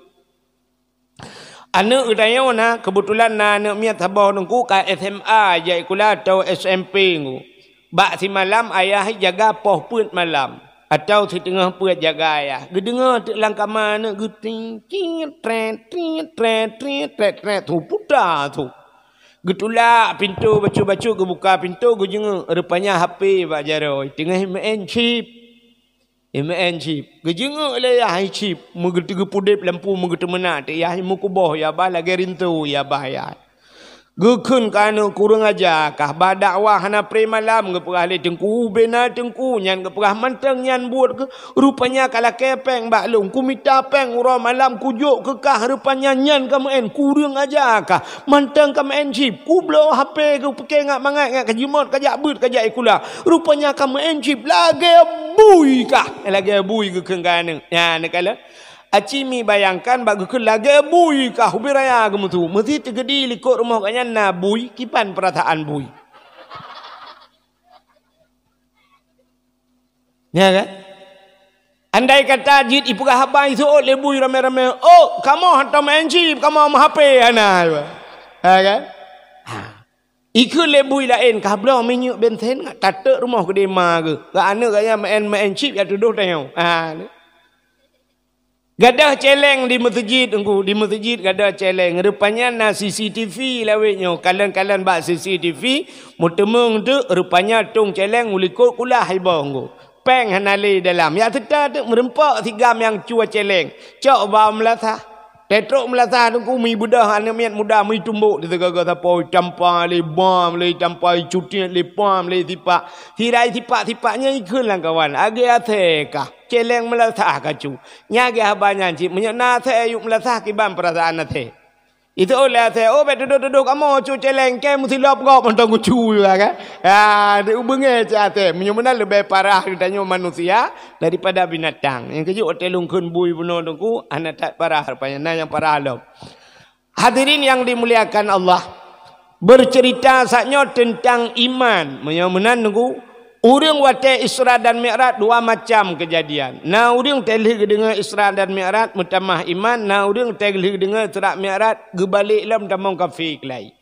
Aneuk geutanyoe na, keubeutulan na aneuk miet saboh teungku ka S M A jak sikula atau S M P teungku. Bak simalam ayah jaga poh peuet malam, atau siteungoh peuet jaga ayah. Geudeungoe teuk lam kama aneuk geuting, tit, tret, tit, tret, tit, tret, tret, su puta su. Geutulak pintoe bacut-bacut, geubuka pintoe, geujeungeuk, rupanya H P bak jaroe, teungoh meu'en chip. Meu'en chip. Geujeungeuk lé ayah chip, meugeuteu-, geupudeb lampu, meugeuteumeuna teuk ayah, meukuboh ya bah lagèe rinto ya bah ayah. Geukheun keu aneuk, "Kureueng aja kah, bak dakwah hana pré malam," geupeugah lé teungku, "Bena teungku," nyan geupeugah, "mantong nyan buet keuh, rupanya ka lakèe pèng bak lôn, kumita pèng uroe malam kujok keu kah, rupanya nyan ka meu'en, kureueng aja kah, mantong ka meu'en chip, kubloe H P keuh pike ngat mangat ngat ka jimot kajak beuet kajak sikula, rupanya ka meu'en chip, lagèe bui kah, lagèe bui," geukheun keu aneuk. Nyan neukalon. Aci mi bayangkan bak geukheun lagèe bui kah ubé raya geumeusu. Meusti teugeudi likot rumoh gobnyan na bui, kiban peurasaan bui. Ya kan? Andai kata jeuet ipeugah haba iseuôt lé bui ramé-ramé, "Oh, kamoe hantom meu'en chip, kamoe meuhapé hana." Ha kan? Ha. Ikheun lé bui laén, "Kah bloe minyeuk bensin, tateuk rumoh keudéh ma geuh. Keu aneuk gata meu'en, meu'en chip jak tudoh tanyoe." Ha. Gadôh céléng di meuseujid, Teungku, di meuseujid gadôh céléng. Rupanya na C C T V lawét nyoe, kalon-kalon bak C C T V, meuteumeung teuk, rupanya tông céléng u likot kulah iboh, Teungku. Péng hana lé dalam. Jak teuta teuk meureumpok si GAM nyang cue céléng. Cok bak meulasah. Teutrok meulasah, Teungku, mi beudôh aneuk miet muda, mi tumbok di sigoe-goe sapo, tampa lé bam lé, tampa icutiet lé pam lé sipak. Sira sipak-sipak nyan ikheun lam kawan, "Lagèe asèe kah, céléng meulasah kacu." Nyan geuh haba nyan cit, meunyoe na asèe yôh meulasah kiban peurasaan asèe. Itu oleh asai, oh, bèk tudoh-tudoh kamoe cu celeng, kèe meusilop gob mantong kucu juga kan. Ya, di ubeungé cit asai. Meunyoe meunan leubeh parah geutanyoe manusia daripada binatang. Nyang keujeuet watèe lôn kheun bui bunoe teungku, hana that parah rupanya. Na nyang parah lom. Hadirin yang dimuliakan Allah, bercerita saat nyoe tentang iman. Meunyoe meunan teungku, ureueng watèe Isra dan Mi'raj dua macam kejadian. Na ureueng watèe lheueh geudeungoe Isra dan Mi'raj meutamah iman, na ureueng watèe lheueh geudeungoe Isra Mi'raj geubalek lom tamong kafé keulai.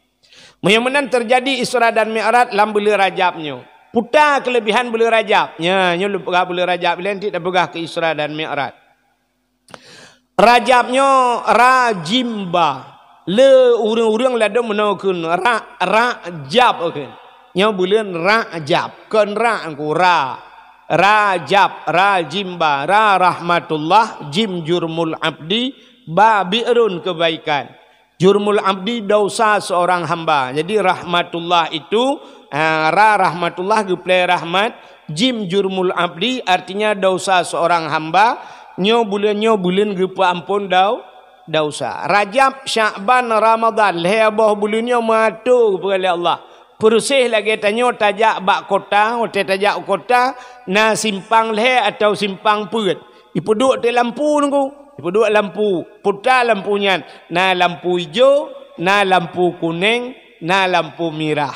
Meunyoe meunan teujadi Isra dan Mi'raj lam buleuen Rajab nyoe. Peue ta keulebihan buleuen Rajab? Nya, nyoe lôn peugah buleuen Rajab, ilèe nyoe tapeugah keu Isra dan Mi'raj. Rajab nyoe ra jim ba. Le ureueng-ureueng ladôm meunoe kheun ra, Rajab kheun. Nyoe buleuen Rajab, kon ra teungku, ra. Rajab, ra jim ba, ra rahmatullah, jim jurmul abdi, ba bi'run kebaikan. Jurmul abdi, dosa seorang hamba. Jadi rahmatullah itu, ah, ra rahmatullah geupeulai rahmat, jim jurmul abdi artinya dosa seorang hamba. Nyoe buleuen, nyoe buleuen geupeuamphon dau-, dosa. Rajab, Syakban, Ramadhan, lhèe boh buleuen nyoe meuato geupeugah lé Allah. Peureuseh lagèe tanyoe tajak bak kota, watèe tajak u kota, na simpang lhèe atawa simpang peuet. Ipeuduek teuk lampu teungku, ipeuduek lampu, peue ta lampu nyan, na lampu ijo, na lampu kunèng, na lampu mirah.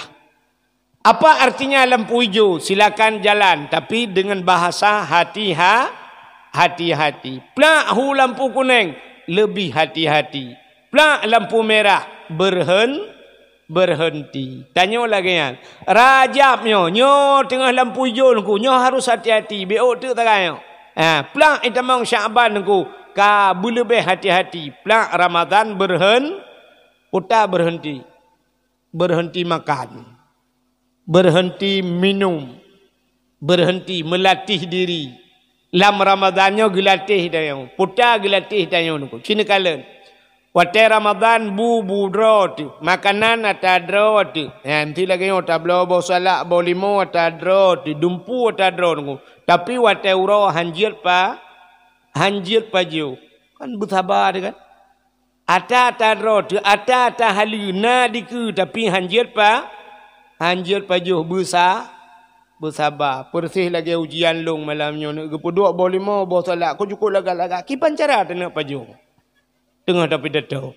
Apa artinya lampu ijo? Silakan jalan, tapi dengan bahasa hati-ha-, hati-hati. Plak hu lampu kunèng, lebih hati-hati. Plak lampu merah, berhen-, berhenti. Tanyoe lagèe nyan. Rajab nyoe, nyoe teungoh lampu ijo teungku, nyoe harus hati-hati. Bèk ôk teuk tagai nyoe. Ha, plak itamong Syakban teungku, ka beuleubeh hati-hati. Plak Ramadhan berhen-, peue ta berhenti. Berhenti makan. Berhenti minum. Berhenti meulatih diri. Lam Ramadhan nyoe geulatih tanyoe. Peue ta geulatih tanyoe teungku. Ci neukalon. Watèe Ramadhan bu, bu droe teuk. Makanan ata droe teuk. Nyan ti lagèe nyoe tabloe boh salak, boh limo ata droe teuk, dumpeue ata droe teungku. Tapi watèe uroe han jeuet pa-, han jeuet pajoh. Kan beusaba teuh kan? Ata, ata droe teuk, ata, ata haleue na dikeue, tapi han jeuet pa-, han jeuet pajoh beusa-, beusaba. Peureuseh lagèe ujian lôn malam nyoe, neuk geupeuduek boh limo, boh salak, keu cukôp lagak-lagak. Kiban cara taneuk pajoh? Teungoh tapidato.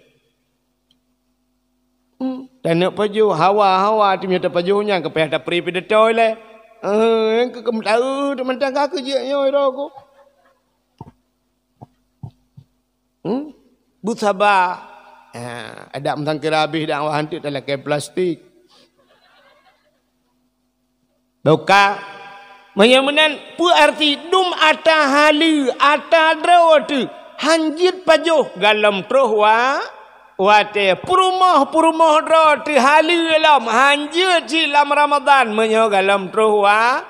Hmm, taneuk pajoh, hawa, hawa, teuma tapajoh nyan, ka payah tapri pidato ilèe. Eh, keu keumeuteue teuk mantong ka keu jeuet nyoe droe ku. Hmm? Beusaba. Ha, adak meusangkira habéh dakwah hantu talakèe plastik. Buka. Meunyoe meunan, peue arti dum ata haleue, ata droe teuk, han jeuet pajoh galom troh wa-, watèe. Peurumoh-peurumoh droe teuk haleue lom, han jeuet cit lam Ramadhan, meunyoe galom troh wa-,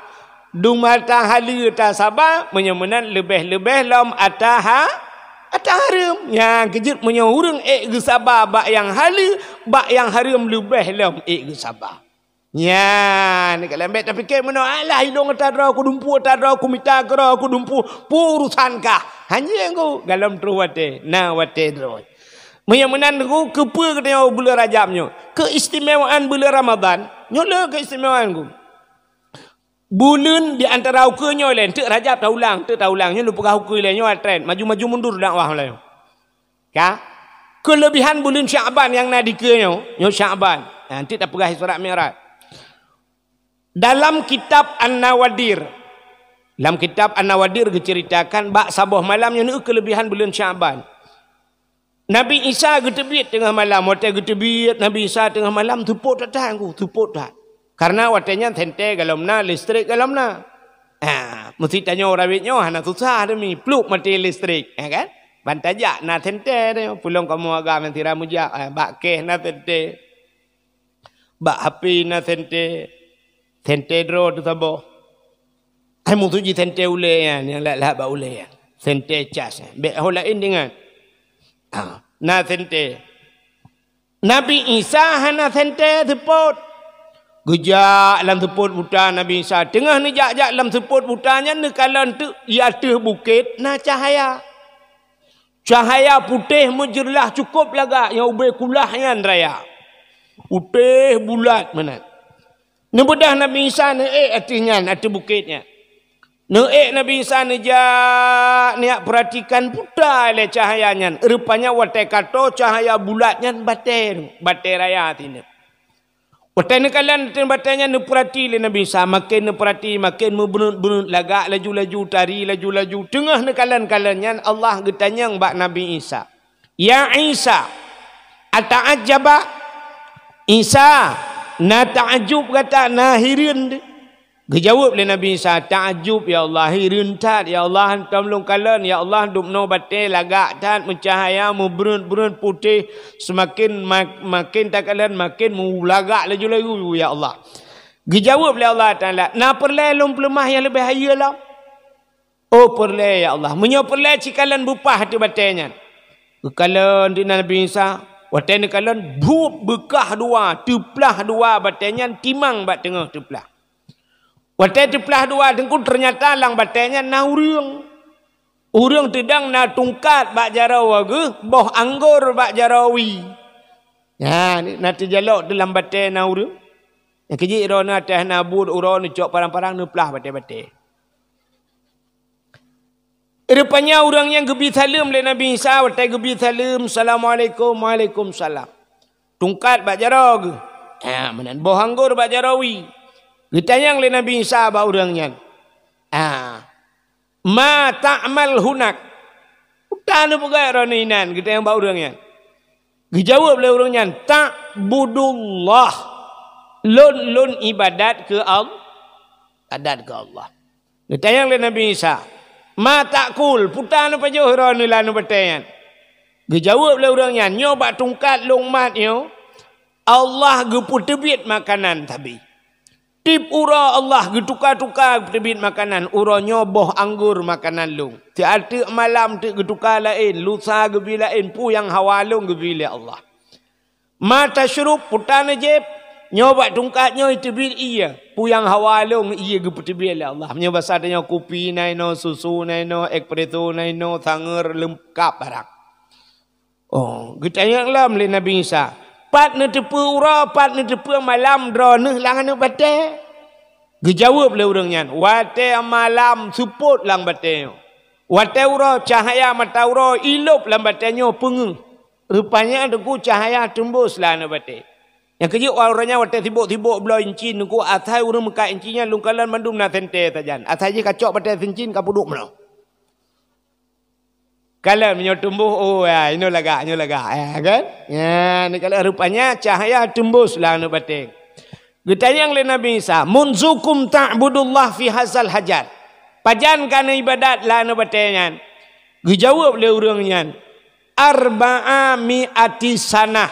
Dum ata haleue tasaba, meunyoe meunan leubeh-leubeh lom ata ha-, ata hareuem. Nyang keujeuet meunyoe ureueng ék geusaba bak nyang haleue, bak nyang hareuem leubeh lom ék geusaba. Nyan, ka lambek tapike meunoe, "Alah, ilong ata droe, kudumpu ata droe, kumita keudroe, kudumpu, peue urusan kah?" Hanjeuet ku, galom troh watèe, na watèe droe. Meunyoe meunan ku, keupeue geutanyoe buleuen Rajab nyoe? Keistimewaan buleuen Ramadhan, nyoe le keistimewaan ku. Buleuen di antara ukeue nyoe lé, teuk Rajab taulang, teuk taulang. Nyoe lôn peugah ukeue lé, nyoe trend. Maju-maju mundur dakwah lé. Ka? Keulebihan buleuen Syakban nyang na dikeue nyoe, nyoe Syakban. Ha, teuk tapeugah Isra Mi'raj. Dalam kitab An-Nawadir, lam kitab An-Nawadir geuceuritakan bak saboh malam nyoe keulebihan buleuen Syakban. Nabi Isa geuteubiet teungoh malam. Watèe geuteubiet Nabi Isa teungoh malam, seupôt that-that ku, seupôt that. Karena watèe nyan senter galom na, listrik galom na. Ha, meusti tanyoe rawiet nyoe hana susah teumi, pluek maté listrik, ya kan? Ban tajak na senter teuh, peulom kamoe agam nyang sira meujak, ha, bak kèh na senter. Bak H P na senter, senter droe teuh saboh. Hai musoh jih senter ulèe nyan, nyang lahat-lahat bak ulèe nyan. Senter cas nyan. Bèk ho laén deungon. Ha, na senter. Nabi Isa hana senter seupôt. Geujak lam seupôt buta Nabi Isa. Teungoh neujak-jak lam seupôt buta nyan, neukalon teuk di ateueh bukét na cahya. Cahya putéh meujeulaih cukôp lagak nyang ubé kulah nyan raya. Putéh bulat meunan. Neubeudôh Nabi Isa neuék ateueh nyan, ateueh bukét nyan. Neuék Nabi Isa neujak, neujak peuratikan peue lé cahya nyan. Rupanya watée ka tô cahya bulat nyan batée, batée raya sineuk. Watée neukalon batée nyan neupeurati lé Nabi Isa, maken neupeurati, maken meubeuneuet-beuneuet lagak laju-laju, tari laju-laju. Teungoh neukalon-kalon nyan Allah geutanyong bak Nabi Isa, "Ya Isa, ata'ajjaba?" "Isa, na ta'ajub gata, na hireuen?" Geujaweueb lé Nabi Isa, "Ta'ajub ya Allah, hireuen that ya Allah, hantom lôn kalon ya Allah, dubnoe batée lagak that, meucahya, meubeureuet-beureuet putéh, seumaken ma-, maken takalon maken meulagak laju-laju ya Allah." Geujaweueb lé Allah Taala, "Na peureulée lôn peuleumah nyang leubeh hayeue lom?" "Oh peureulée ya Allah." "Meunyoe peureulée cikalon beupah ateueh batée nyan." Geukalon di Nabi Isa, watée neukalon buet beukah dua, teuplah dua batée nyan timang bak teungoh teuplah. Watée teuplah dua teungku, teunyata lam batée nyan na ureuëng. Ureuëng teudong na tungkat bak jaroe geuh, boh anggor bak jaroe wie. Nyan na teujalok teuh lam batée na ureuëng. Nyang keujeuet droeneuh ateueh na buet uroe neucok parang-parang neuplah batée-batée. Rupanya ureuëng nyan geubi saleuem lé Nabi Isa, watée geubi saleuem, "Assalamualaikum." "Waalaikumsalam." Tungkat bak jaroe geuh. Ha, meunan boh anggor bak jaroe wie. Geutanyong lé Nabi Isa bak ureuëng nyan, "Ah, ma ta'mal hunak?" "Peue neupeugét droeneuh inan?" geutanyong bak ureuëng nyan. Geujaweueb lé ureuëng nyan, "Ta'budullah." "Lôn, lôn ibadat keu Al-, ibadat keu Allah." Geutanyong lé Nabi Isa, "Ma ta'kul?" "Peue neupajoh droeneuh lam batée nyan?" Geujaweueb lé ureuëng nyan, "Nyoe bak tungkat lôn mat nyoe, Allah geupeuteubiet makanan sabe. Tieb uroe Allah geutuka-tuka geuteubiet makanan, uroe nyoe boh anggor makanan lôn. Siat teuk malam teuk geutuka laén, lusa geubi laén, peue nyang hawa lôn geubi lé Allah. Ma tasyrub?" "Peue neujieb?" "Nyoe bak tungkat nyoe teubiet ié, peue nyang hawa lôn ié geupeuteubiet lé Allah. Meunyoe basa tanyoe kupi na inoe, susu na inoe, espresso na inoe, sangeur leungkab barang." Oh, geutanyong lom lé Nabi Isa, "Pat neuteupeue uroe, pat neuteupeue malam droeneuh lam aneuëk batée?" Geujaweueb lé ureuëng nyan, "Watée malam seupôt lam batée nyoe. Watée uroe cahya mata uroe ilôb lam batée nyoe peungeuh." Rupanya teungku cahya teumbôs lam aneuëk batée. Nyang keujeuet uroe nyan watée sibôk-sibôk bloe incin teungku, asai ureuëng meukat incin nyan lôn kalon mandum na sentée sajan. Asai jih ka cok batée incin ka peuduek meunoe. Kalon meunyoe teumbôs, oh ya, inoe lagak, inoe lagak, ya kan? Ya, neukalon rupanya cahya teumbôs lam aneuëk batée. Geutanyong lé Nabi Isa, "Munzukum ta'budullah fi hazal hajar?" "Pajan ka neuibadat lam aneuëk batée nyan?" Geujaweueb lé ureuëng nyan, "Arba'a mi'ati sanah,"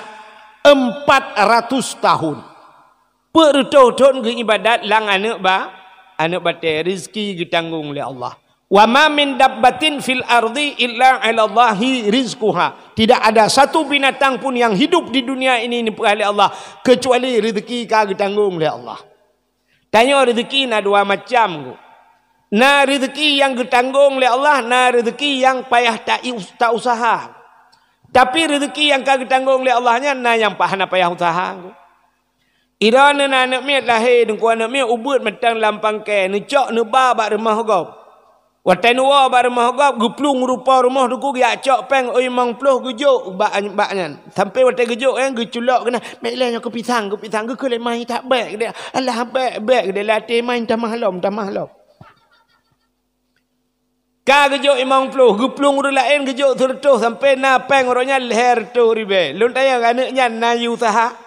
empat ratus tahun. Peuet reutôh thon geuibadat lam aneuëk ba-, aneuëk batée, rezeki geutanggong lé Allah. "Wa ma min dabbatin fil ardi illa 'alallahi rizquha." Tidak ada satu binatang pun yang hidup di dunia ini neupeugah lé Allah, kecuali rezeki ka geutanggong lé Allah. Tanyoe rezeki na dua macam, Teungku. Na rezeki nyang geutanggong lé Allah, na rezeki nyang payah ta-, ta-usaha. Tapi rezeki nyang ka geutanggong lé Allah nyan na nyang pa-, hana payah usaha, Teungku. Droeneuh na aneuëk miet lahé, Teungku, aneuëk miet ubeuet mantong lam pangkai, neucok neuba bak rumoh gob. Watée neuwoe bak rumoh gob, geuplueng rupa rumoh Teungku, geujak cok péng limong ploh geujok bak, bak nyan. Sampai watée geujok nyan geuculok keunan, "Mek lé nyoe keu pisang, keu pisang, geukheun lé mai that bék," geudeh. "Alah bék, bék," geudeh, "lé até mai tamah lom, tamah lom." Ka geujok limong ploh, geuplueng ureuëng laén geujok sireutôh sampai na péng uroe nyan lhée reutôh ribée. Lôn tanyong, aneuëk nyan na yue usaha?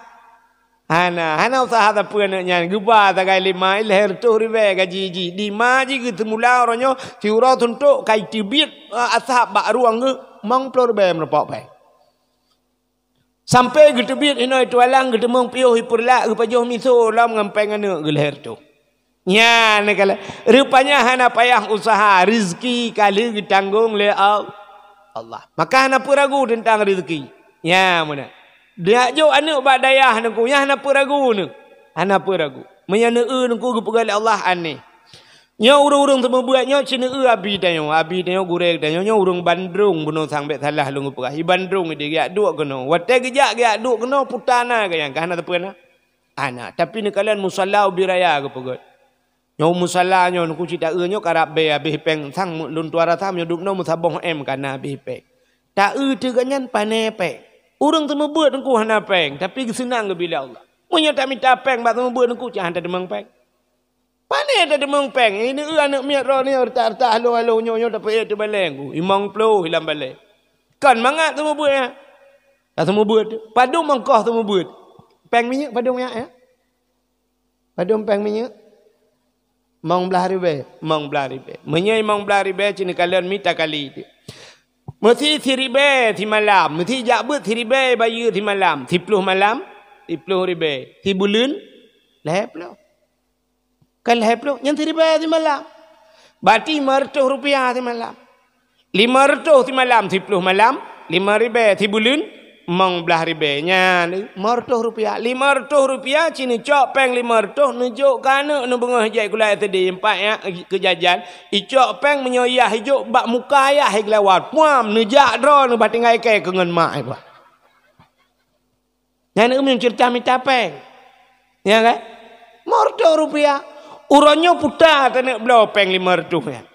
Hana, hana usaha sapeue aneuëk nyan. Geuba sagai lé ma lhée reutôh ribée gaji jih. Di ma jih geuteumula uroe nyoe siuroe suntok ka iteubiet, eh, asab bak rueng geuh limong ploh ribée meurumpok péng. Sampai geuteubiet inoe tualang, geuteumeung piôh ipeurlak, geupajoh miso lom ngon péng aneuëk geuh lhée reutôh. Nyan kala. Rupanya hana payah usaha, rezeki ka lheueh geutanggong lé Al-, Allah. Maka hana peue ragu teuntang rezeki. Nyan meunan. Dak jok aneuëk bak dayah Teungku, nyan hana peue ragu neuh. Hana peue ragu. Meunyoe neueu Teungku geupeugah lé Allah aneh. Nyoe ureuëng-ureuëng seumeubeuet nyoe, ci neueu abi tanyoe, abi tanyoe, gurée tanyoe, nyoe ureuëng Bandrong bunoe sang, bék salah lôn geupeugah. I Bandrong ideh geujak duek keunoe. Watée geujak, geujak duek keunoe, puta na geunyang, ka hana teupeu na. Hana, tapi neukalon musala ubé raya geupeugét. Nyoe musala nyoe, neukeuh cit taeu nyoe karab bée habéh péng sang, lôn tuan rasa meunyoe dum noe meusaboh em ka na habéh péng. Taeu teuh geuhnyan pané péng. Ureuëng seumeubeuet neukeuh hana péng, tapi geuseunang geubri lé Allah. Meunyoe tamita péng bak seumeubeuet neukeuh, cit hana tadeumeung péng. Pané tadeumeung péng, ini eu aneuëk miet droeneuh reutah-reutah haloh-haloh nyoe-nyoe tapeuék teubalée ngon limong ploh lam balée. Kon mangat seumeubeuet nyan. Ka seumeubeuet. Padum ongkoh seumeubeuet? Péng minyeuk padum nyan, ya? Padum péng minyeuk? Limong blaih ribée. Limong blaih ribée. Meunyoe limong blaih ribée, ci neukalon mita kali teuh. Meusi siribée simalam, meusi jak beuet siribée bayeue simalam, siploh malam, siploh ribée, sibuleuen, lhée ploh. Ka lhée ploh, nyan siribée simalam. Berarti lima reutôh rupiah simalam. Lima reutôh simalam, siploh malam, lima ribée sibuleuen, limong blaih ribée. Nyan, lima reutôh rupiah. Lima reutôh rupiah, ci neucok péng lima reutôh, neujok keu aneuëk neubeungoh jai sikula S D empat ya, keu jajan. Icok péng meunyoe yah ijok bak muka yah i geulawat. Puam, neujak droeneuh bah tinggai kée keu ngon mak i bah. Nyan ureuëng ceurita mita péng. Ya kan? Lima reutôh rupiah. Uroe nyoe puta taneuk bloe péng lima reutôh nyan.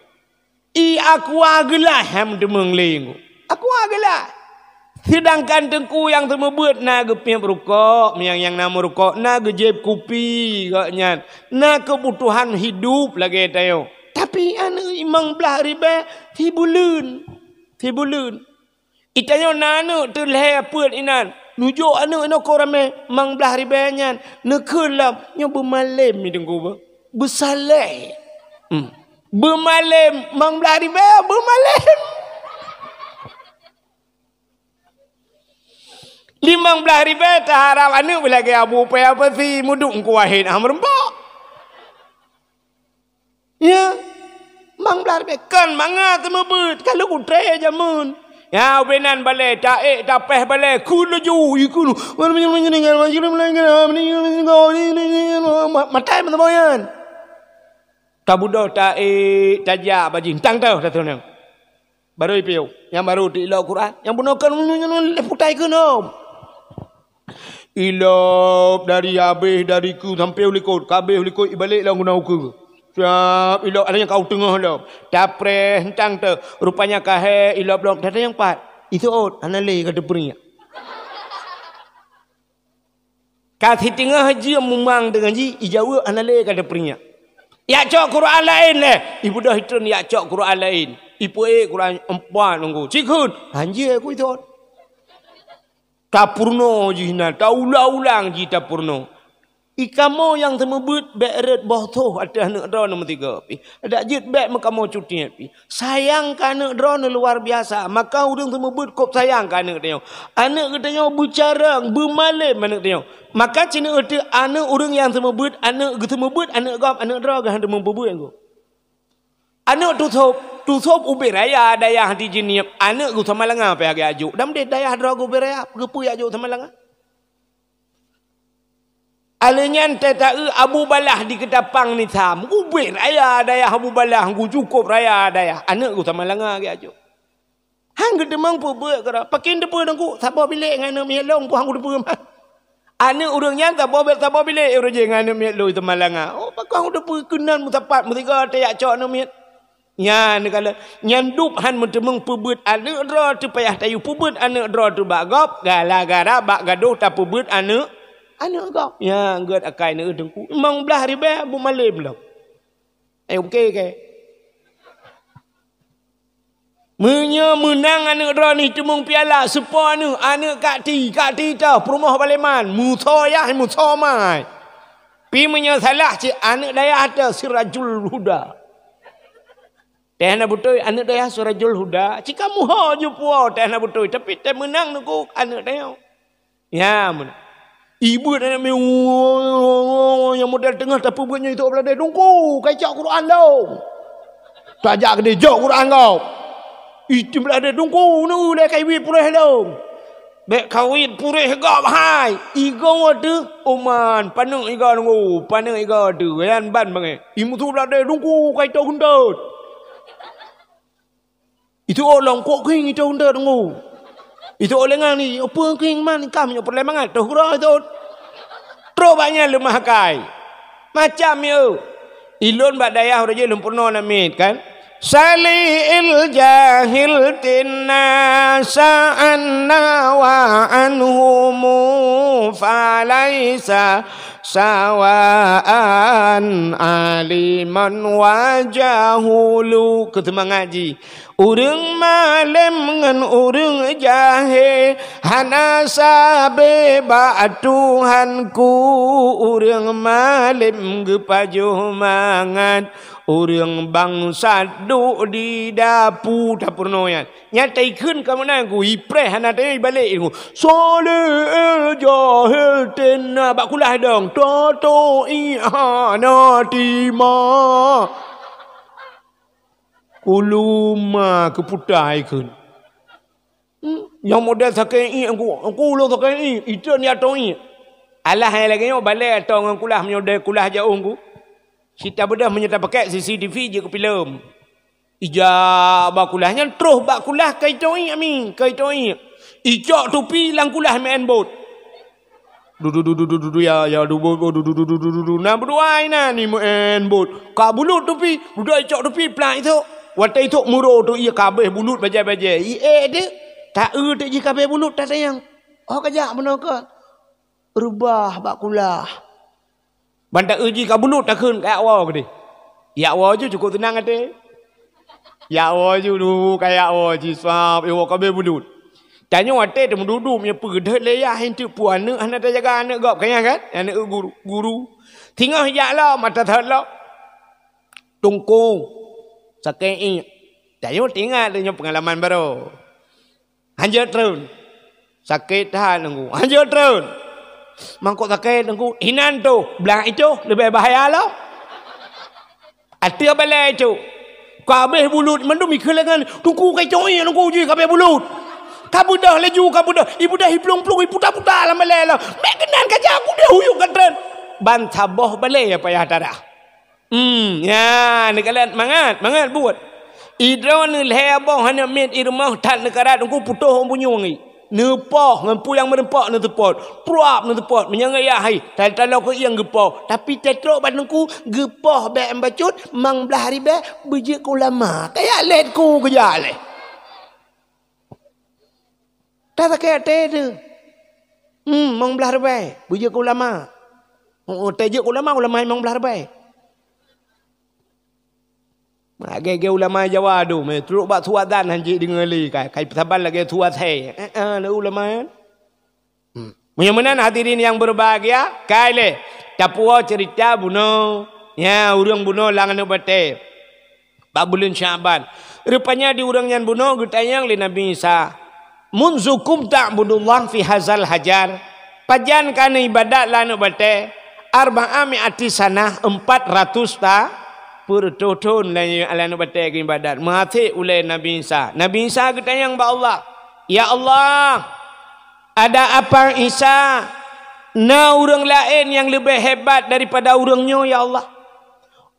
I aqua geulaih han meuteumé lé nyoe. Aqua geulaih. Seudangkan teungku nyang seumeubeuet na geupiep rukok, nyang, nyang na meurukok, na geujieb kupi gobnyan, na keubutuhan hidup lagée tanyoe. Tapi aneuëk limong blaih ribée sibuleuen. Sibuleuen. Itanyoe na aneuëk teuh lhée peuet inan. Neujok aneuëk inoe keu ramé limong blaih ribée nyan. Neukheun lom, nyoe beumalém mi teungku beuh. Beusaleh. Hmm. Beumalém, limong blaih ribée beumalém. Limong blaih ribée taharab aneuëk beulagée abu paya pasi muduk ngku wahét ah meureumpok. Ya, limong blaih ribée kon mangat seumeubeuet, ka lheueh kutrée jameun. Ya, ubé nan balée, taék tapéh balée, keu laju, ikeu. Matai meusaboh nyan. Tabeudôh taék, tajak bajih, tang teuh, teuh, teuh. Barô ipiôh, nyang barô teuilok Quran, nyang bunoe kon lheueh putai keunoe. Ilop dari habéh, dari keue sampoe u likot, ka habéh u likot ibalek lam guna ukeue. Siap ilop, ada nyang ka u teungoh lom. Tapreh tang teuh, rupanya ka hék ilop lom, ada nyang pat. Iseuôt, hana lé ka teupeuriek. Ka siteungoh jeuem mumang deungon jih, ijaweueb hana lé ka teupeuriek. Yak cok Quran laén lé, ibeudôh itreun yak cok Quran laén. Ipeuék Quran empat nunggu. Cikheun, hanjeuet ku iseuôt. Tapeurunoe jih nan, taulang-ulang jih tapeurunoe. I kamoe nyang seumeubeuet bék rhot boh soh ateueh aneuëk droeneuh meusigoe pih. Dak jeuet bék meukamoe cutiet pih. Sayang keu aneuëk droeneuh luar biasa. Maka ureuëng seumeubeuet kôb sayang keu aneuëk tanyoe. Aneuëk geutanyoe beucarông, beumalém aneuëk tanyoe. Maka ci neueu teuk aneuëk ureuëng nyang seumeubeuet, aneuëk geuseumeubeuet, aneuëk gob, aneuëk droe geuh han teumeupeubeuet ngon. Aneuëk tusôb, tusôb ubé raya dayah di Jeunieb, aneuëk geuh Samalanga pih geujak jok. Dan deh dayah droe geuh ubé raya, geupeue jak jok Samalanga? Alèh nyan teuta-eu Abu Balah di Keutapang Nisam, ubé raya dayah Abu Balah, geuh cukôp raya dayah, aneuëk geuh Samalanga geujak jok. Han geuteumong peubeuet keudroe. Pakon teupeue teungku? Saboh bilék ngon aneuëk miet lôn, peue han geuteupeu mah. Aneuëk ureuëng nyan saboh bi-, saboh bilék ureuëng jih ngon aneuëk miet lôn Samalanga. Oh, pakon han geuteupeu keunan meusapat meusigoe teuyak cok aneuëk miet. Nyan neukalon, nyan dub han meuteumong peubeuet aneuëk droe teuh payah tayue peubeuet aneuëk droe teuh bak gob, gara-gara bak gadôh tapeubeuet aneuëk, aneuëk gob. Nyan gét akai neueu teungku. Limong blaih ribée beumalém lom. Eh, oke ke? Meunyoe meunang aneuëk droeneuh teumong piala, seupôt aneuëk, aneuëk kak ti, kak ti teuh, peurumoh baleman, musoyah, musomai. Pi meunyoe salah cit aneuëk dayah teuh Sirajul Huda. Teuh na beutôi aneuëk dayah Sirajul Huda, cika muho ju puwoe teuh na beutôi, tapi teuh meunang neugok aneuëk dayah. Ya, meunan. Ibeut aneuëk miet, nyang model teungoh tapeubeuet nyoe itu beladée dungku, kai cok Quran dong. Tajak keudeh jok Quran kau. Itu beladée dungku, nu lé kai wit puréh dong. Bèk kawét puréh gob hai. Igoe teuh, uman, paneuk igoe nunggu, paneuk igoe teuh, nyan ban bangai. Imusu bladée dungku kai toh geuntot. Itu olong kok king itu untuk tunggu. Itu oleh ngan ni, apa king man kam nyoe peureulée mangat toh gura itu. Trok banyak lemah kai. Macam yo. Ilon bak dayah udah je lom pernah namit kan. Sali'il jahil tinna sa'anna wa anhumu falaisa sawaan aliman wa jahulu. Keu seumangat jih. Ureuëng malém ngon ureuëng jahé hana sabe bak Tuhanku. Ureuëng malém geupajoh mangat, ureuëng bangsat duek di dapu. Tapeurunoe nyan. Nyata ikheun ka meunan ku, ipreh hana teuh ibalek ku. Soleh jahé tena bak kulah dong. Toto i hana tima. Kuluma keuputai kheun. Hmm, nyang model sakét iék ku, ku ulôn sakét iék, itu ni atong iék. Alah hai lagée nyoe balée atong ngon kulah meunyoe dai kulah jaoh ku. Sita beudoh meunyoe tapakek C C T V jeuet keu filem. Ija bak kulah nyan troh bak kulah kai toiek mi, kai toiek. Icok tupi lam kulah meu'en bot. Dudu dudu dudu dudu ya ya dubu dudu dudu dudu dudu. Na berdua ina ni meu'en bot. Ka bulut tupi, dudu icok tupi plak itu. Watée itu muro tu ia kabeh bulut bajai-bajai. I eh dek. Tak e dek ji kabeh bulut tak sayang. Oh kajak beuna ke. Reubah bak kulah. Ban ta uji ka bulut takheun ka yak woe keudeh. Yak woe ju cukup teunang até. Yak woe ju dulu ka yak woe ji sab iwoe ka be bulut. Tanyoe até teumeududu meunyoe peugeudeut lé yah hintu pu aneuk hana tajaga aneuk gob kayang kan? Aneuk guru, guru. Singoh jak lom mata that lom. Tungku. Sakét iék. Tanyoe teuingat lé nyoe peungalaman barô. Hanjeuet treun. Sakét that Teungku. Hanjeuet treun. Mangkok sakét Teungku. Inan tu. Blang itu leubeh bahaya lom. Ateueh balai itu. Ka habéh bulut mandum ikeulengan. Teungku kai coi Teungku ji ka habéh bulut. Ka beudoh laju ka beudoh. Ibeudoh iplueng-plueng iputa-puta lam balai lom. Mek keunan ka jak kudeh huyuk ka treun. Ban saboh balai payah tarah. Hmm, ya, neukalon mangat, mangat buet. Idroe neulhée boh hana miet i rumoh that neukarat Teungku putôh bunyueng i. Neupoh ngon peue nyang meurumpok neuteupot. Pruap neuteupot, meunyoe ngon yah hai, talo-talo keu ieng geupoh. Tapi tetrok bak Teungku geupoh bék meubacut, mang blaih ribée beujeuet keu ulama. Kaya lét ku geujak lé. That sakét até teuh. Hmm, mang blaih ribée, beujeuet keu ulama. Oh, tajeuet keu ulama, ulama mang blaih ribée. Lagée-lagée ulama Jawa tu, meutrok bak suat dan hanjeuet deungoe lé kai, kai peusaban lagée suat hai. Eh, eh, lé ulama nyan. Hmm. Meunyoe meunan hadirin yang berbahagia, kai lé tapuwoe ceurita bunoe. Ya, ureuëng bunoe lam aneuk batée. Bak buleuen Sya'ban. Rupanya di ureuëng nyan bunoe geutanyong lé Nabi Isa, "Munzukum ta'budullah fi hazal hajar?" Pajan ka neuibadat lam aneuk batée? "Arba'a mi'ati sanah," empat ratus ta-, peureutôh thon lam aneuk batée geuibadat. Meuhasé ulée Nabi Isa. Nabi Isa geutanyong bak Allah, "Ya Allah, ada apa Isa? Na ureuëng laén nyang leubeh hebat daripada ureuëng nyoe, ya Allah?"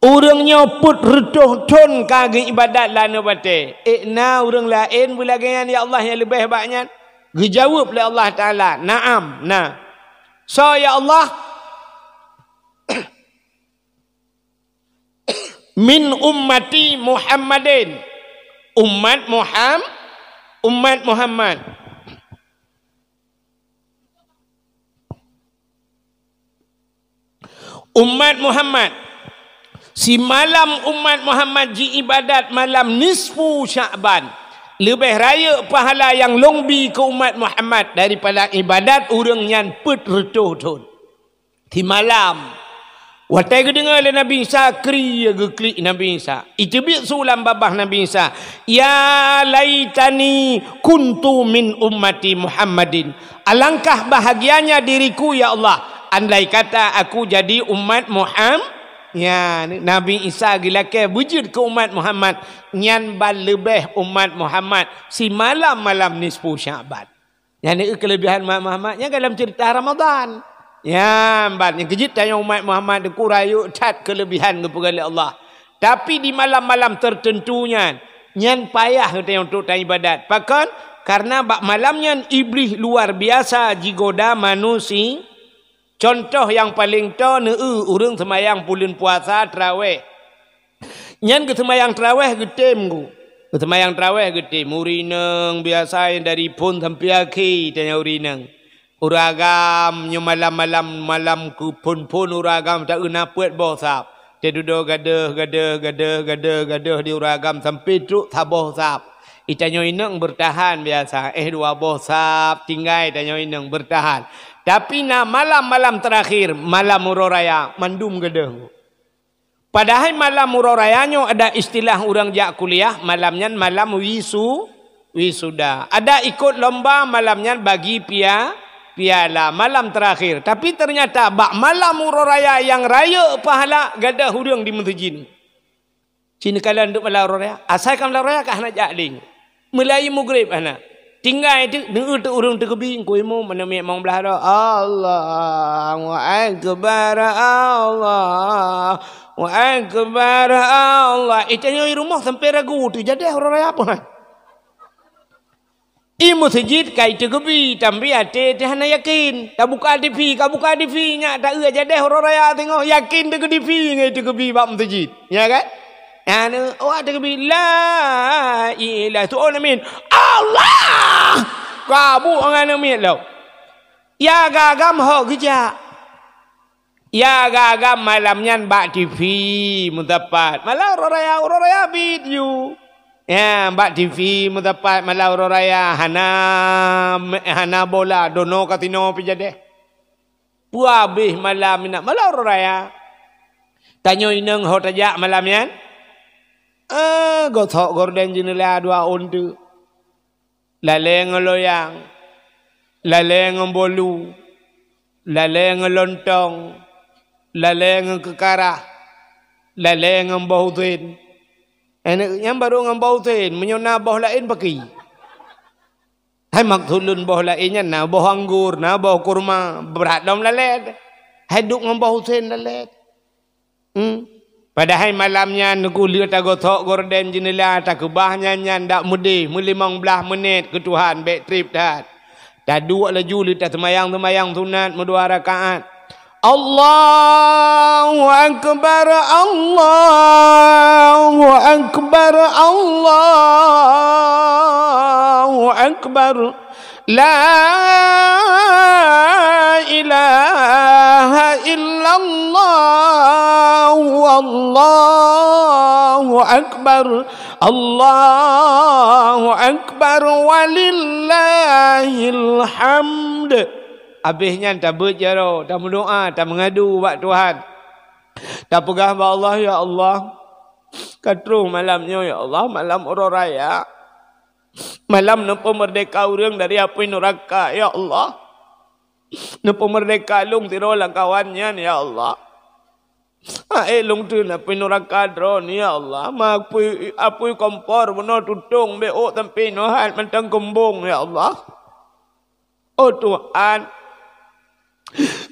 Ureuëng nyoe peuet reutôh thon ka geuibadat lam aneuk batée. Ék na ureuëng laén beulagée nyan, ya Allah, nyang leubeh bak nyan? Geujaweueb lé Allah Taala, "Na'am, na." "Soe, ya Allah?" "Min ummati Muhammadin." Umat Muham-, umat Muhammad. Umat Muhammad. Simalam umat Muhammad jiibadat malam nisfu Sya'ban. Leubeh rayeuk pahala nyang lôn bi keu umat Muhammad daripada ibadat ureuëng nyan peuet reutôh thon. Simalam. Watée geudeungoe lé Nabi Isa, kri geuklik Nabi Isa. Iteubiet su lam babah Nabi Isa, "Ya laitani kuntu min ummati Muhammadin." Alangkah bahagianya diriku, ya Allah, andai kata aku jadi umat Muham-, ya, Nabi Isa geulakée beujeuet keu umat Muhammad, nyan ban leubeh umat Muhammad simalam malam nisfu Sya'ban. Dan itu kelebihan umat Muhammad nyan dalam cerita Ramadan. Nyan ban nyang keujeuet tanyoe umat Muhammad Teungku rayeuk that kelebihan geupeugah lé Allah. Tapi di malam-malam tertentu nyan, nyan payah geutanyoe untuk taibadat. Pakon? Karena bak malam nyan Iblih luar biasa jigoda manusia. Contoh nyang paleng toe, neu ureuëng seumayang buleuen puasa traweh. Nyan geuseumayang traweh geutem ku. Geuseumayang traweh geutem. Ureuëng inong biasa nyang dari phon sampai akhé tanya ureuëng inong. Ureuëng agam nyoe malam-malam, malam keu phon-phon ureuëng agam taeu na peuet boh sab. Teududoe gadôh, gadôh, gadôh, gadôh, gadôh di ureuëng agam sampai trok saboh sab. Itanyoe inong bertahan biasa, eh dua boh sab tinggai tanyoe inong bertahan. Tapi na malam-malam terakhir, malam uroe raya, mandum gadôh. Padahai malam uroe raya nyoe ada istilah ureuëng jak kuliah, malam nyan malam wisu-, wisuda. Ada ikot lomba, malam nyan bagi pia-, piala, malam terakhir. Tapi ternyata bak malam uroe raya nyang rayeuk pahala gadôh ureuëng di meuseujid. Ci neukalon duek malam uroe raya. Asai ka malam uroe raya ka hana jak lé. Meulayeue mugreb hana. Tinggai teuk, neu teuk ureuëng teukeubi, engkau imum, mana miet mong blah dah. Allahu Akbar, Allahu Akbar, Allah. Itanyoe rumoh sampai ragu tu, jadi uroe raya apa? I meuseujid ka iteukeubi, tapi até teuh hana yakin. Tabuka T V, ka buka T V, nyak taeu jadeh uroe raya teungoh yakin teukeu T V ngon iteukeubi bak meuseujid. Ya kan? Anu, awak teukeubi, "La ilaha," tu oh amin. "Allah!" Ka buet ngon amin lo. Ya gagam ho geujak. Ya gagam malam nyan bak T V meusapat. Malam uroe raya, uroe raya bit ju. Ya, bak T V meusapat malam uroe raya hana, hana bola, dono kasino pih jadeh. Peue habéh malam inong malam uroe raya. Tanyoe inong ho tajak malam nyan. Eh, gosok gorden jeuneula dua ôn teuk. Lalée ngon loyang, lalée ngon bolu, lalée ngon lontong, lalée ngon keukarah, lalée ngon boh usen. Aneuk nyan barô ngon boh usen, meunyoe na boh laén paki. Hai maksud lôn boh laén nyan na boh anggor, na boh kurma, brat lom lalée. Hai duek ngon boh usen lalée. Hmm. Padahai malam nyan Teungku lheueh tagosok gorden jeuneula takeubah nyan-nyan dak meudeh meulimong blaih menit keu Tuhan bék treb that. Taduek laju lheueh taseumayang seumayang sunat meudua rakaat. Allahu Akbar, Allahu Akbar, Allahu Akbar. La ilaha illallah, wallahu akbar, Allahu akbar, walillahil hamd. Habéh nyan tabeuet jaroe, tameudoá, tameungadu bak Tuhan. Tapeugah bak Allah, "Ya Allah, ka troh malam nyoe, ya Allah, malam uroe raya." Malam neupeumeurdeka ureuëng dari apui nuraka, ya Allah. Neupeumeurdeka lôn sidroe lam kawan nyan, ya Allah. Aé lôn treun apui nuraka droeneuh, ya Allah. Ma apui, apui kompor bunoe tutong bék ôk sampoe nyoe hat mantong keumbong, ya Allah. Oh Tuhan,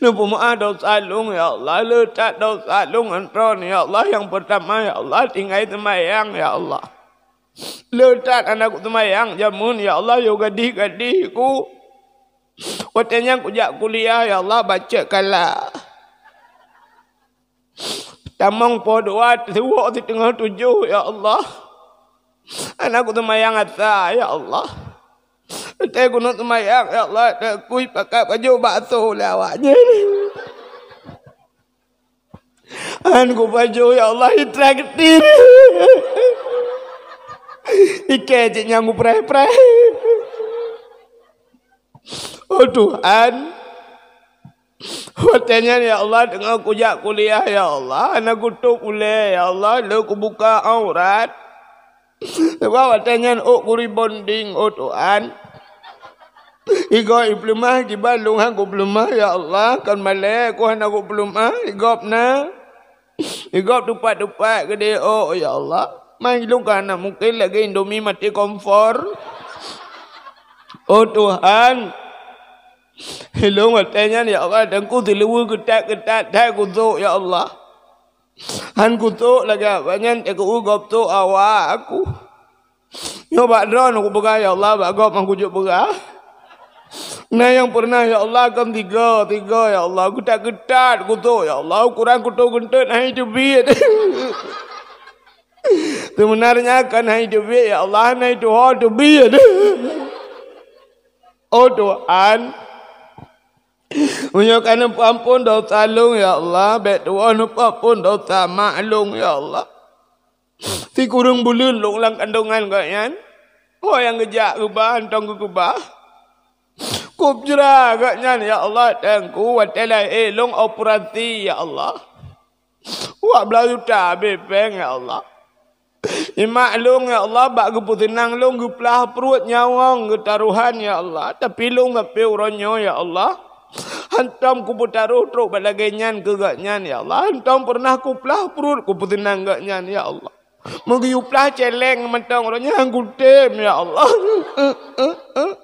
neupeumeuáh desya lôn, ya Allah. Le that desya lôn ngon droeneuh, ya Allah. Nyang peurtama, ya Allah, tinggai seumayang, ya Allah. Le that hana kuseumayang jameun, ya Allah, yoh gadih-gadih ku. Watée nyan kujak kuliah, ya Allah, bacut kala. Tamong poh dua, siwoe siteungoh tujoh, ya Allah. Hana kuseumayang asa, ya Allah. Watée keuneuk seumayang, ya Allah, takui pakat pajoh bakso lé awak nyan. Hana kupajoh, ya Allah, itraktir. Ikée cit nyang kupreh-preh. Oh Tuhan, watée nyan, ya Allah, teungoh kujak kuliah, ya Allah, hana kutôb ulée, ya Allah, le kubuka aurat. Sabab watée nyan ôk kurebonding, oh Tuhan. Igob ipeuleumah, kiban lôn hana kupeuleumah, ya Allah, kon malée ku hana kupeuleumah, igob na. Igob tupat-tupat keudeh ôk, ya Allah. Man lôn ka hana mungken lagée Indomie maté kompor. Oh Tuhan, Ilôn watée nyan, ya Allah, Teungku, siluweue keutat-keutat that kusôk, ya Allah. Han kusôk lagée awaknyan, Teungku, gob sôk awak aku. Nyoe bak droeneuh kupeugah, ya Allah, bak gob han kujok peugah. Na nyang pernah, ya Allah, kon tiga, tiga, ya Allah, keutat-keutat kusôk, ya Allah, ukuran kuto geunteut han teubiet. Sebenarnya kan han teubiet, ya Allah, han tuho teubiet. Oh Tuhan, meunyoe ka neupeuamphon desya lôn, ya Allah, bék tuwoe neupeuamphon desya mak lôn, ya Allah. Sikureueng buleuen lôn lam kandongan gobnyan, ho nyang geujak geuba, hántom geukeubah. Kôb jra gobnyan, ya Allah, Teungku, watée lahé lôn operasi, ya Allah. Dua blaih juta habéh péng, ya Allah. Imak lôn, ya Allah, bak geupeuseunang lôn geuplah pruet nyawöng geutarohan, ya Allah. Tapi lôn sampoe uroe nyoe, ya Allah, hántom kupeutaroh trok bak lagée nyan keu gobnyan, ya Allah. Hántom pernah kuplah pruet kupeuseunang gobnyan, ya Allah. Meugeuyue plah céléng mantong uroe nyan han kutem, ya Allah.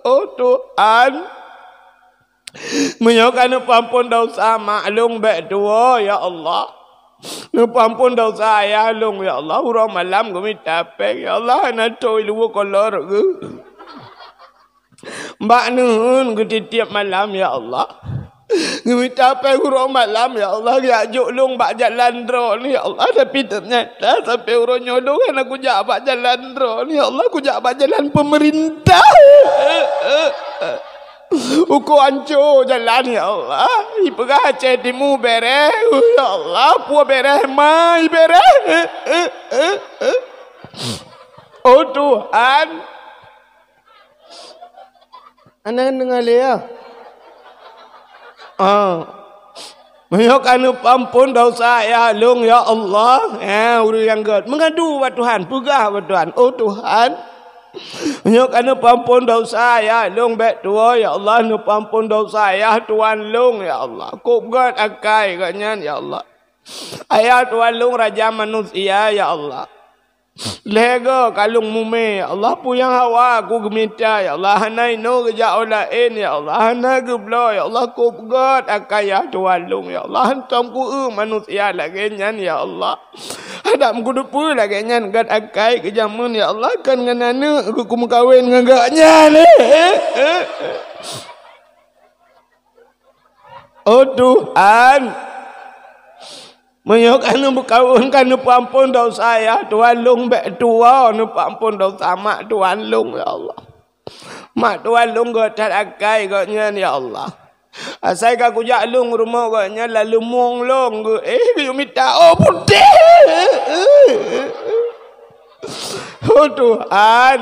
Oh Tuhan. Meunyoe ka neupeuamphon desya mak lôn bék tuwoe, ya Allah. Neupeuamphon desya ayah lôn, ya Allah. Uroe malam geumita péng, ya Allah, hana toe luweue kolor geuh. Bak neuheun geutitiep malam, ya Allah. Geumita péng uroe malam, ya Allah, geujak jok lôn bak jalan droeneuh, ya Allah. Tapi teunyata sampoe uroe nyoe lôn hana kujak bak jalan droeneuh, ya Allah, kujak bak jalan peumeurintah. Uko anco jalan, ya Allah. Ipeugah Aceh Timu béréh, ya Allah, peue béréh, mai béréh. Oh Tuhan. Hana deungoe lé, ya? Ah. Meunyoe ka neupeuamphon desya ayah lôn, ya Allah, eh, ureuëng nyang gét, meungadu bak Tuhan, peugah bak Tuhan, "Oh Tuhan, meunyoe ka neupeuamphon desya ayah lôn bék tuwoe, ya Allah, neupeuamphon desya ayah tuan lôn, ya Allah." Kôb gét akai gobnyan, ya Allah. Ayah tuan lôn raja manusia, ya Allah. Lhée goe ka lôn mumé, ya Allah, peue nyang hawa kugeumita, ya Allah, hana inoe geujak u laén, ya Allah, hana geubloe, ya Allah, kôb gét akai ayah tuan lôn, ya Allah, hántom kueu manusia lagée nyan, ya Allah. Adak meukudeupeue lagée nyan gét akai keu jameun, ya Allah, kon ngon aneuëk geumeukawen ngon gobnyan. Oh Tuhan, meunyoe ka neumeukawen ka neupeuamphon desya ayah tuan lôn bék tuwoe neupeuamphon desya mak tuan lôn, ya Allah. Mak tuan lôn gét that akai gobnyan, ya Allah. Asai ka kujak lôn rumoh gobnyan, lam leumueng lôn geuéh geuyue mita ôk putéh. Oh Tuhan,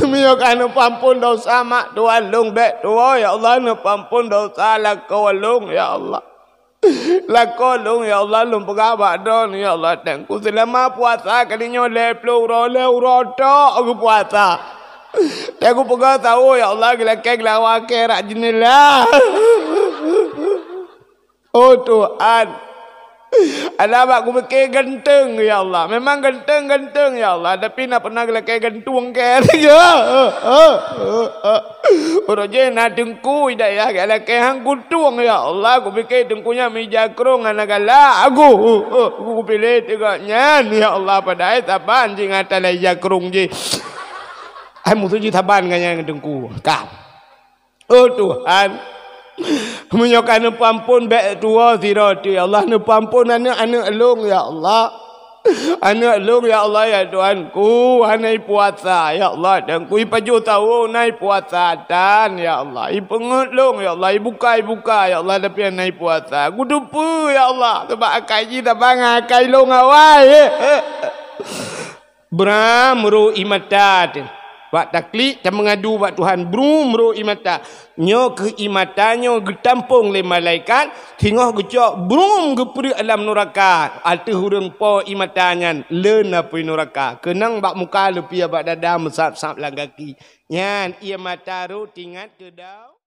meunyoe ka neupeuamphon desya mak tuan lôn bék tuwoe, ya Allah, neupeuamphon desya lakoe lôn, ya Allah. Lakoe lôn, ya Allah, lôn peugah bak droeneuh, ya Allah, Teungku, seulama puasa kali nyoe lhée ploh uroe, lhée uroe tok geupuasa. Teungku peugah sahô, ya Allah, geulakée geulawa kée rot jeunela. Oh Tuhan, adak bak kupike ganteng, ya Allah. Memang ganteng-ganteng, ya Allah. Tapi na pernah geulakée gantung kée. Uroe jih na teungku idayah geulakée han kutueng, ya Allah. Kupike teungku nyan meuija krong hana galak. Aku, kupiléh teugok nyan, ya Allah. Padahai saban jih ngon ata ija krong jih. Ai musoh jih saban ngon nyan teungku. Ka. Oh Tuhan, meunyoe ka neupeuamphon bék tuwoe sidroe teuk, ya Allah, neupeuamphon aneuëk-aneuëk lôn, ya Allah. Aneuëk lôn, ya Allah, ya Tuhanku, hana ipuasa, ya Allah, Tuhanku, ipajoh sahô na ipuasa tan, ya Allah. Ipeungeuet lôn, ya Allah, ibuka-ibuka, ya Allah, tapi hana ipuasa. Kuteupeue, ya Allah, sabab akai jih saban ngon akai lôn awai. Bra meurô ie mata teuh. Bak taklik tameungadu bak Tuhan, bru meurô ie mata. Nyoe kheueh ie mata nyoe geutampông lé malaikat, singoh geucok brum geupreuek lam nuraka. Ateueh ureuëng po ie mata nyan le na apui nuraka. Keunong bak muka leupie bak dada meusab-sab lam gaki. Nyan ie mata rot ingat keu dau.